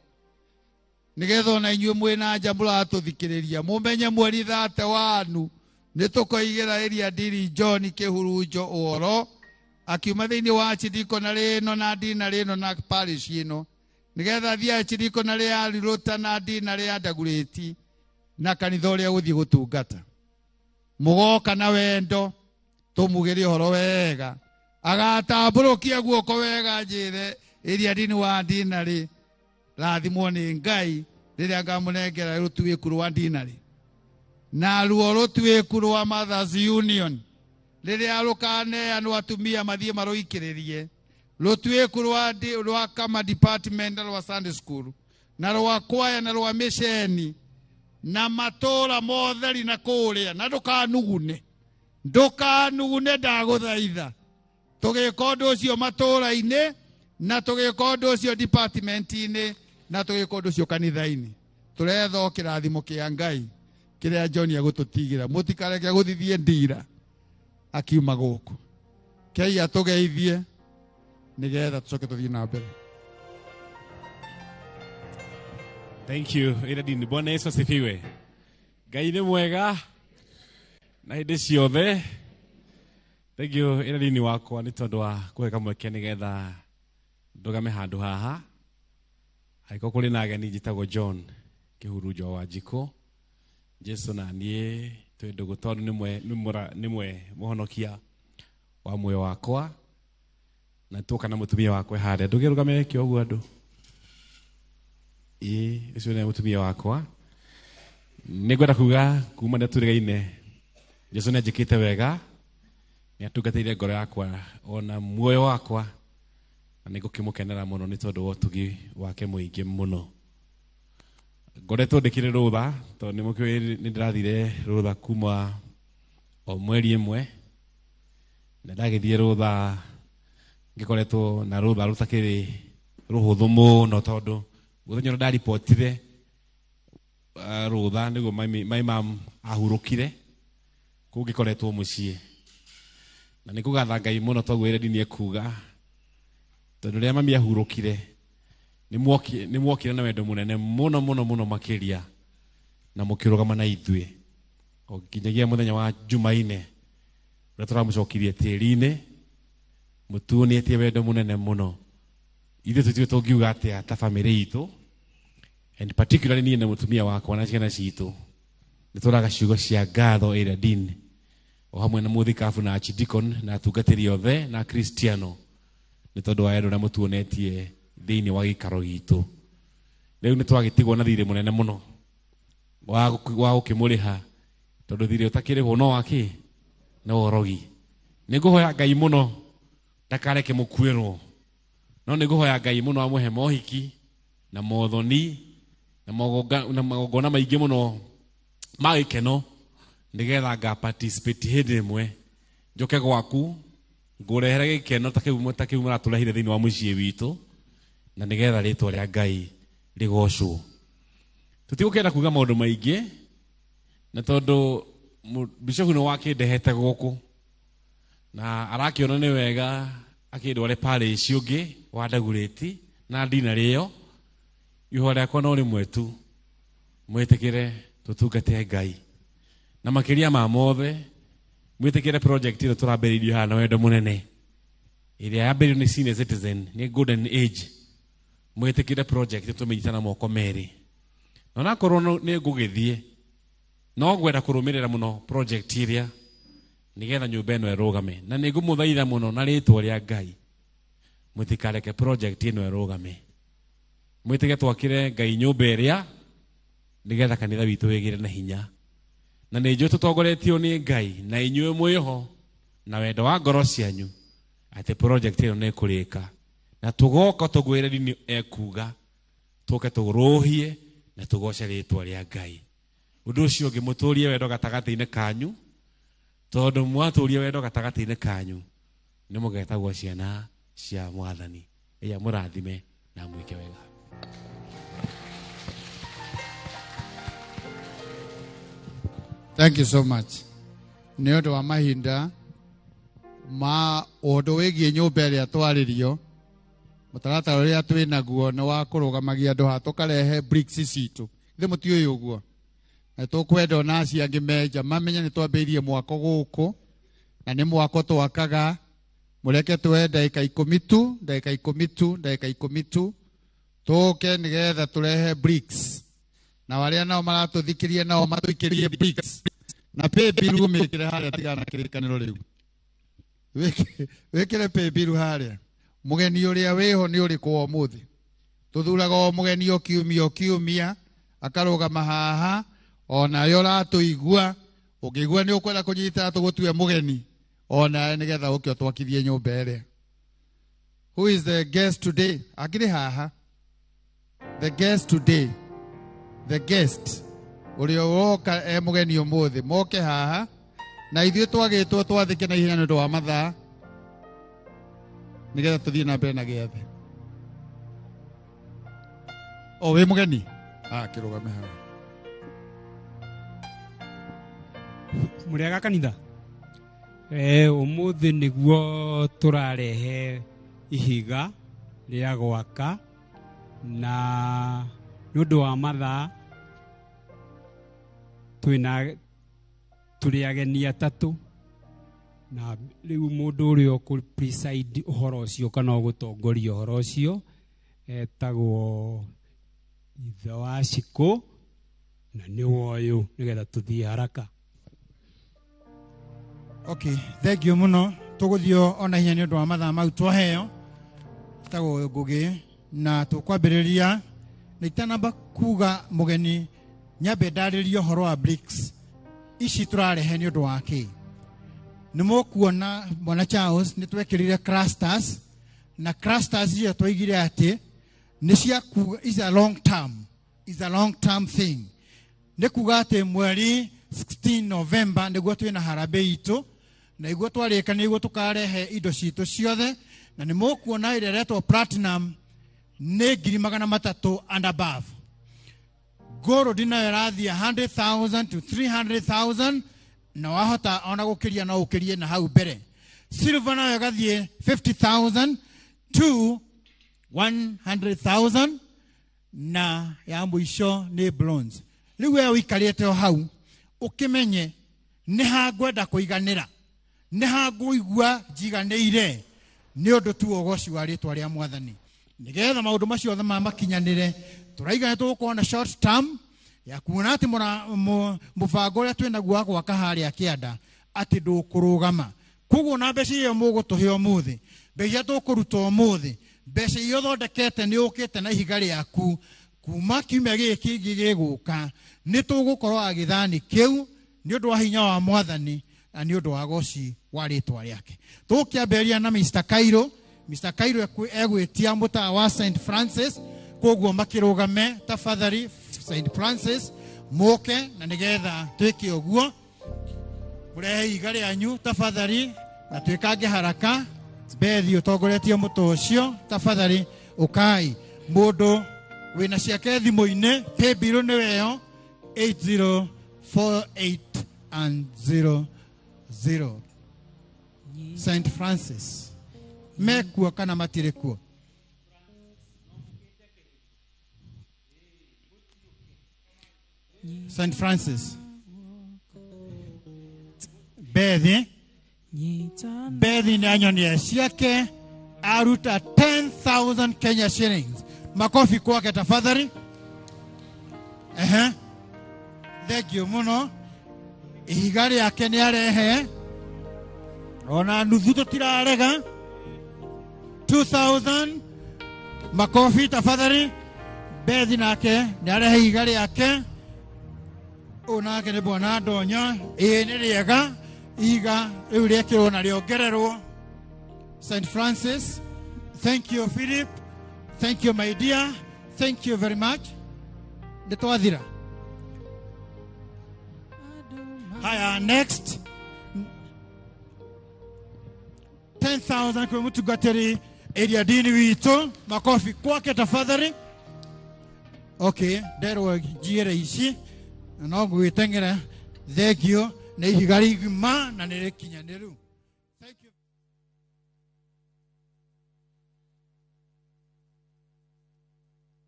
Nĩgetha ona inyuĩ mwĩ na nja mũratũthikĩrĩria mũmenye mweri 31 nĩ tũkoigĩra ĩrĩa dini John kĩhurunjo ũhoro akiuma thĩinĩ wa archdeaconry ĩno na dinarĩ ĩno na parish ĩno nĩgetha thiĩ archdeaconry ya Riruta na dinarĩ ya Ndagurĩti na kanitha ũrĩa gũthiĩ gũtungata. Mũgoka na wendo tũmugĩre ũhoro wega agatambũrũkia guoko wega njĩre ĩrĩa dini wa dinarĩ rathimwo nĩ Ngai rĩrĩa ngamũnengera rũtuĩku rwa dinarĩ na ruo rũtuĩku rwa Mothers Union rĩrĩa rũkaneanwo atumia mathiĩ marũikĩrĩrie rũtuĩku rwa kama department na rwa Sunday school na rwa kwaya na rwa mĩceni na matũra motheri na kũrĩa na ndũkanugune ndũkanugune ndagũthaitha tũgĩka ũndũ ũcio matũra-inĩ na tũgĩka ũndũ ũcio department-inĩ na tũgĩka ũndũ ũcio kanitha-inĩ tũretha o kĩrathimo kĩa Ngai kĩrĩa John egũtũtigĩra mũtikareke gũthithie ndira akiuma gũkũ kei atũgeithie nĩgetha tũcoke tũthiĩ na mbere. Thank you. Ira dini. Bwana Yesu asifiwe. Ngai nĩ mwega na hĩndĩ ciothe. Thank you ira dini wakwa nĩ tondũ wa kũhe kamweke nĩgetha ndũgame handũ haha. Angĩkorwo kũrĩ na ageni njĩtagwo John Kĩhurunjo wa Njikũ. Jesu na niĩ twĩ ndũgũ tondũ nĩmwe mũhonokia wa muoyo wakwa na tuoka na mũtumia wakwa harĩa. Ndũngĩrũgame weke ũguo andũ. Ĩĩ ũcio nĩ mũtumia wakwa. Nĩngwenda kuga kuma rĩrĩa tũrĩgaine Jesu nĩanjĩkĩte wega, nĩatungatĩire ngoro yakwa ona muoyo wakwa na nĩngũkĩmũkenera mũno nĩ tondũ wa ũtugi wake mũingĩ mũno. Ngoretwo ndĩkĩrĩ rũtha tondũ nĩmũkĩũĩ nĩndĩrathire rũtha kuma o mweri ĩmwe na ndagĩthiĩ rũtha ngĩkoretwo na rũtha rũtakĩrĩ rũhũthũ mũno tondũ mũthenya ũrĩa ndaribotire rũtha nĩguo my mom ahurũkire kũu ngĩkoretwo mũciĩ na nĩngũgatha Ngai mũno toguo ĩrĩa ndini ekuga tondũ rĩrĩa mami ahurũkire nĩmuokire na wendo mũnene mũno mũno mũno makĩria na mũkĩrũgama na ithuĩ o nginyagia mũthenya wa Jumaine ũrĩa tũramũcokirie tĩri-inĩ mũtuonetie wendo mũnene mũno. Ithuĩ tũtiũĩ tũngiuga atĩa ta bamĩrĩ itũ and particularly niĩ na mũtumia wakwa na ciana citũ nĩtũraga ciugo cia ngatho ĩrĩa dini o hamwe na mũthikabu na archdeacon na atungatĩri othe na Kristiano nĩ tondũ wa wendo ũrĩa mũtuonetie thĩinĩ wa gĩikaro gitũ. Rĩu nĩtwagĩtigwo na thirĩ mũnene mũno wa gũkĩmũrĩha tondũ thirĩ ũtakĩrĩhwo no wakĩ no ũrogi. Nĩngũhoya Ngai mũno ndakareke mũkuĩrwo no nĩngũhoya Ngai mũno amũhe mohiki na mothoni na magongona maingĩ mũno ma gĩkeno nĩgetha nga participate hĩndĩ ĩmwe njoke gwaku ngũrehere gĩkeno ta kĩu mũratũrehire thĩinĩ wa mũciĩ witũ na nĩgetha rĩtwa rĩa Ngai rĩgocwo. Tũtigũkĩenda kuga maũndũ maingĩ na tondũ bishop nĩ wakĩndehete gũkũ na arakĩona nĩ wega akĩndware parish ũngĩ wa Ndagurĩti na ndinarĩ ĩyo ihoya rĩakwa no rĩmwe tu mwĩtĩkĩre tũtungate Ngai na makĩria ma mothe mwĩtĩkĩre project ĩno tũrambĩrĩirie haha na wendo mũnene ĩrĩa yambĩrĩirio nĩ senior citizen nĩ golden age. Mwĩtĩkĩre project tũmĩnyita na moko merĩ na onakorwo nĩ ngũgĩthiĩ no ngwenda kũrũmĩrĩra mũno project ĩrĩa nĩgetha nyũmba ĩno ĩrũgame na nĩngũmũthaitha mũno na rĩtwa rĩa Ngai mũtikareke project ĩno ĩrũgame. Mwĩtĩke twakĩre Ngai nyũmba ĩrĩa nĩgetha kanitha witũ wĩgĩre na hinya na nĩ njũĩ tũtongoretio nĩ Ngai na inyuĩ mwĩho na wendo wa ngoro cianyu atĩ project ĩno nĩ ĩkũrĩka na tũgoka tũgwĩre dini ekuga tũke tũrũhie na tũgoce rĩtwa rĩa Ngai. Ũndũ ũcio ũngĩ mũtũrie wendo gatagatĩ-inĩ kanyu tondũ mwatũria wendo gatagatĩ-inĩ kanyu nĩ mũgetagwo ciana cia Mwathani. Ĩya mũrathime na mwĩke wega. Thank you so much. Nĩ ũndũ wa mahinda ma ũndũ wĩgiĩ nyũmba ĩrĩa twarĩrio, mũtaratara ũrĩa twĩ naguo nĩ wa kũrũgamagia andũ haha tũkarehe bricks citũ. Ithuĩ mũtiũĩ ũguo. Na tũkwenda ona acio angĩ menja mamenye nĩ twambĩrĩirie mwako gũkũ na nĩ mwako twakaga. Mũreke tuoe ndagĩka ikũmi tu, ndagĩka ikũmi tu, ndagĩka ikũmi tu, tũke nĩgetha tũrehe bricks. Na arĩa nao maratũthikĩria nao matũikĩrie bricks. Na pay bill ũmĩkĩre harĩa tigana na kĩrĩkanĩro rĩu. Wĩkĩre pay bill harĩa. Mũgeni ũrĩa wĩho nĩ ũrĩkũ wa ũmũthĩ? Tũthuraga o mũgeni o kiumia o kiumia, akarũgama haha, onawe ũratũigua, ũngĩigua nĩ ũkwenda kũnyita tũgũtue mũgeni, onawe nĩgetha ũke ũtwakithie nyũmba ĩrĩa. Who is the guest today? Akĩrĩ haha. The guest today. The guest. Ũrĩa ũroka e mũgeni ũmũthĩ, moke haha. Na ithuĩ twagĩtwo twathĩke na ihenya nĩ ũndũ wa mathaa, nĩgetha tũthiĩ na mbere na gĩathĩ. O wĩ mũgeni? Ah, kĩrũgame haha. Mũrĩega kanitha? Ũmũthĩ nĩguo tũrarehe ihiga rĩa gwaka, na nĩ ũndũ wa mathaa tũrĩ ageni atatũ, na rĩu mũndũ ũrĩa ũkũ preside ũhoro ũcio kana ũgũtongoria ũhoro ũcio etagwo ithe wa Cikũ, na nĩwe ũyũ, nĩgetha tũthiĩ haraka. Okay, thank you mũno. Tũgũthiĩ ona hinya nĩ ũndũ wa mathaa mau twaheo. Tagwo Ngũgĩ, na tũkwambĩrĩria na itanamba kuga mũgeni, nyambe ndarĩrie ũhoro wa bricks ici tũrarehe nĩ ũndũ wa kĩ. Nĩ mũkuona Bwana Charles nĩ twekĩrire clusters, na clusters icio twaigire atĩ nĩ cia kuga is a long term, is a long term thing. Nĩ kuga atĩ mweri 16 November nĩguo twĩna harambee itũ, na iguo twarĩka nĩguo tũkarehe indo citũ ciothe, na nĩ mũkuona ĩrĩa ĩretwo platinum nĩ ngiri magana matatũ and above. Gold nayo ĩrathiĩ 100,000 to 300,000, na wahota ona gũkĩria no ũkĩrie na hau mbere. Silver nayo ĩgathiĩ 50,000 to 100,000, na ya mũico nĩ bronze. Rĩu we ũikarĩte o hau ũkĩmenye nĩ ha ngwenda kũiganĩra, nĩ ha ngũigua njiganĩire, nĩ ũndũ tu ũgoci wa rĩtwa rĩa Mwathani. Nĩgetha maũndũ macio othe makinyanĩre, tũraiga nĩ tũgũkorwo na short term ya kuona atĩ mũbango ũrĩa twĩnaguo wa gwaka harĩa kĩanda atĩ ndũkũrũgama. Koguo na mbeca iria mũgũtũhe ũmũthĩ, mbeca iria tũkũruta ũmũthĩ, mbeca iria ũthondekete nĩ ũkĩte na ihiga rĩaku kuma kiumia gĩkĩ kĩngĩ gĩgũka, nĩ tũgũkorwo agĩthani kĩu nĩ ũndũ wa hinya wa Mwathani na nĩ ũndũ wa goci wa rĩtwa rĩake. Tũkĩambĩrĩria na Mr. Cairo. Mr. Cairo egwĩtia mũtaa wa St. Francis, koguo makĩrũgame tafadhali St. Francis moke, na nĩgetha twĩke ũguo mũrehe ihiga rĩanyu tafadhali, na twĩkange haraka. Bethi ũtongoretie mũtũ ũcio tafadhali, ũkai. Mũndũ wĩna ciake thimũ-inĩ, paybill nĩ weyo 8048 and 00. St. Francis mekuo kana matirĩ kuo? St. Francis Bethi, Bethi nĩ anyonia ciake aruta 10,000 Kenya shillings. Makofi kwake tafadhali. Thank you mũno. Ihiga rĩake nĩ arehe ona nuthu tũtirarega. 2,000. Makofi tafadhali. Bethi nake nĩ arehe ihiga rĩake. Ũyũ nake nĩ bwana Ndonya. Ĩĩ nĩ rĩega ihiga rĩu rĩekĩrwo na rĩongererwo. St. Francis, thank you Philip, thank you my dear, thank you very much. Nĩ twathira. Haya, next 10,000 kwĩ mũtungatĩri area dini witũ. Makofi kwake tafadhali. Okay, nderwo njiĩre ici na no ngwĩteng'era. Thengio nĩ ihiga rigima na nĩ rĩkinyanĩru.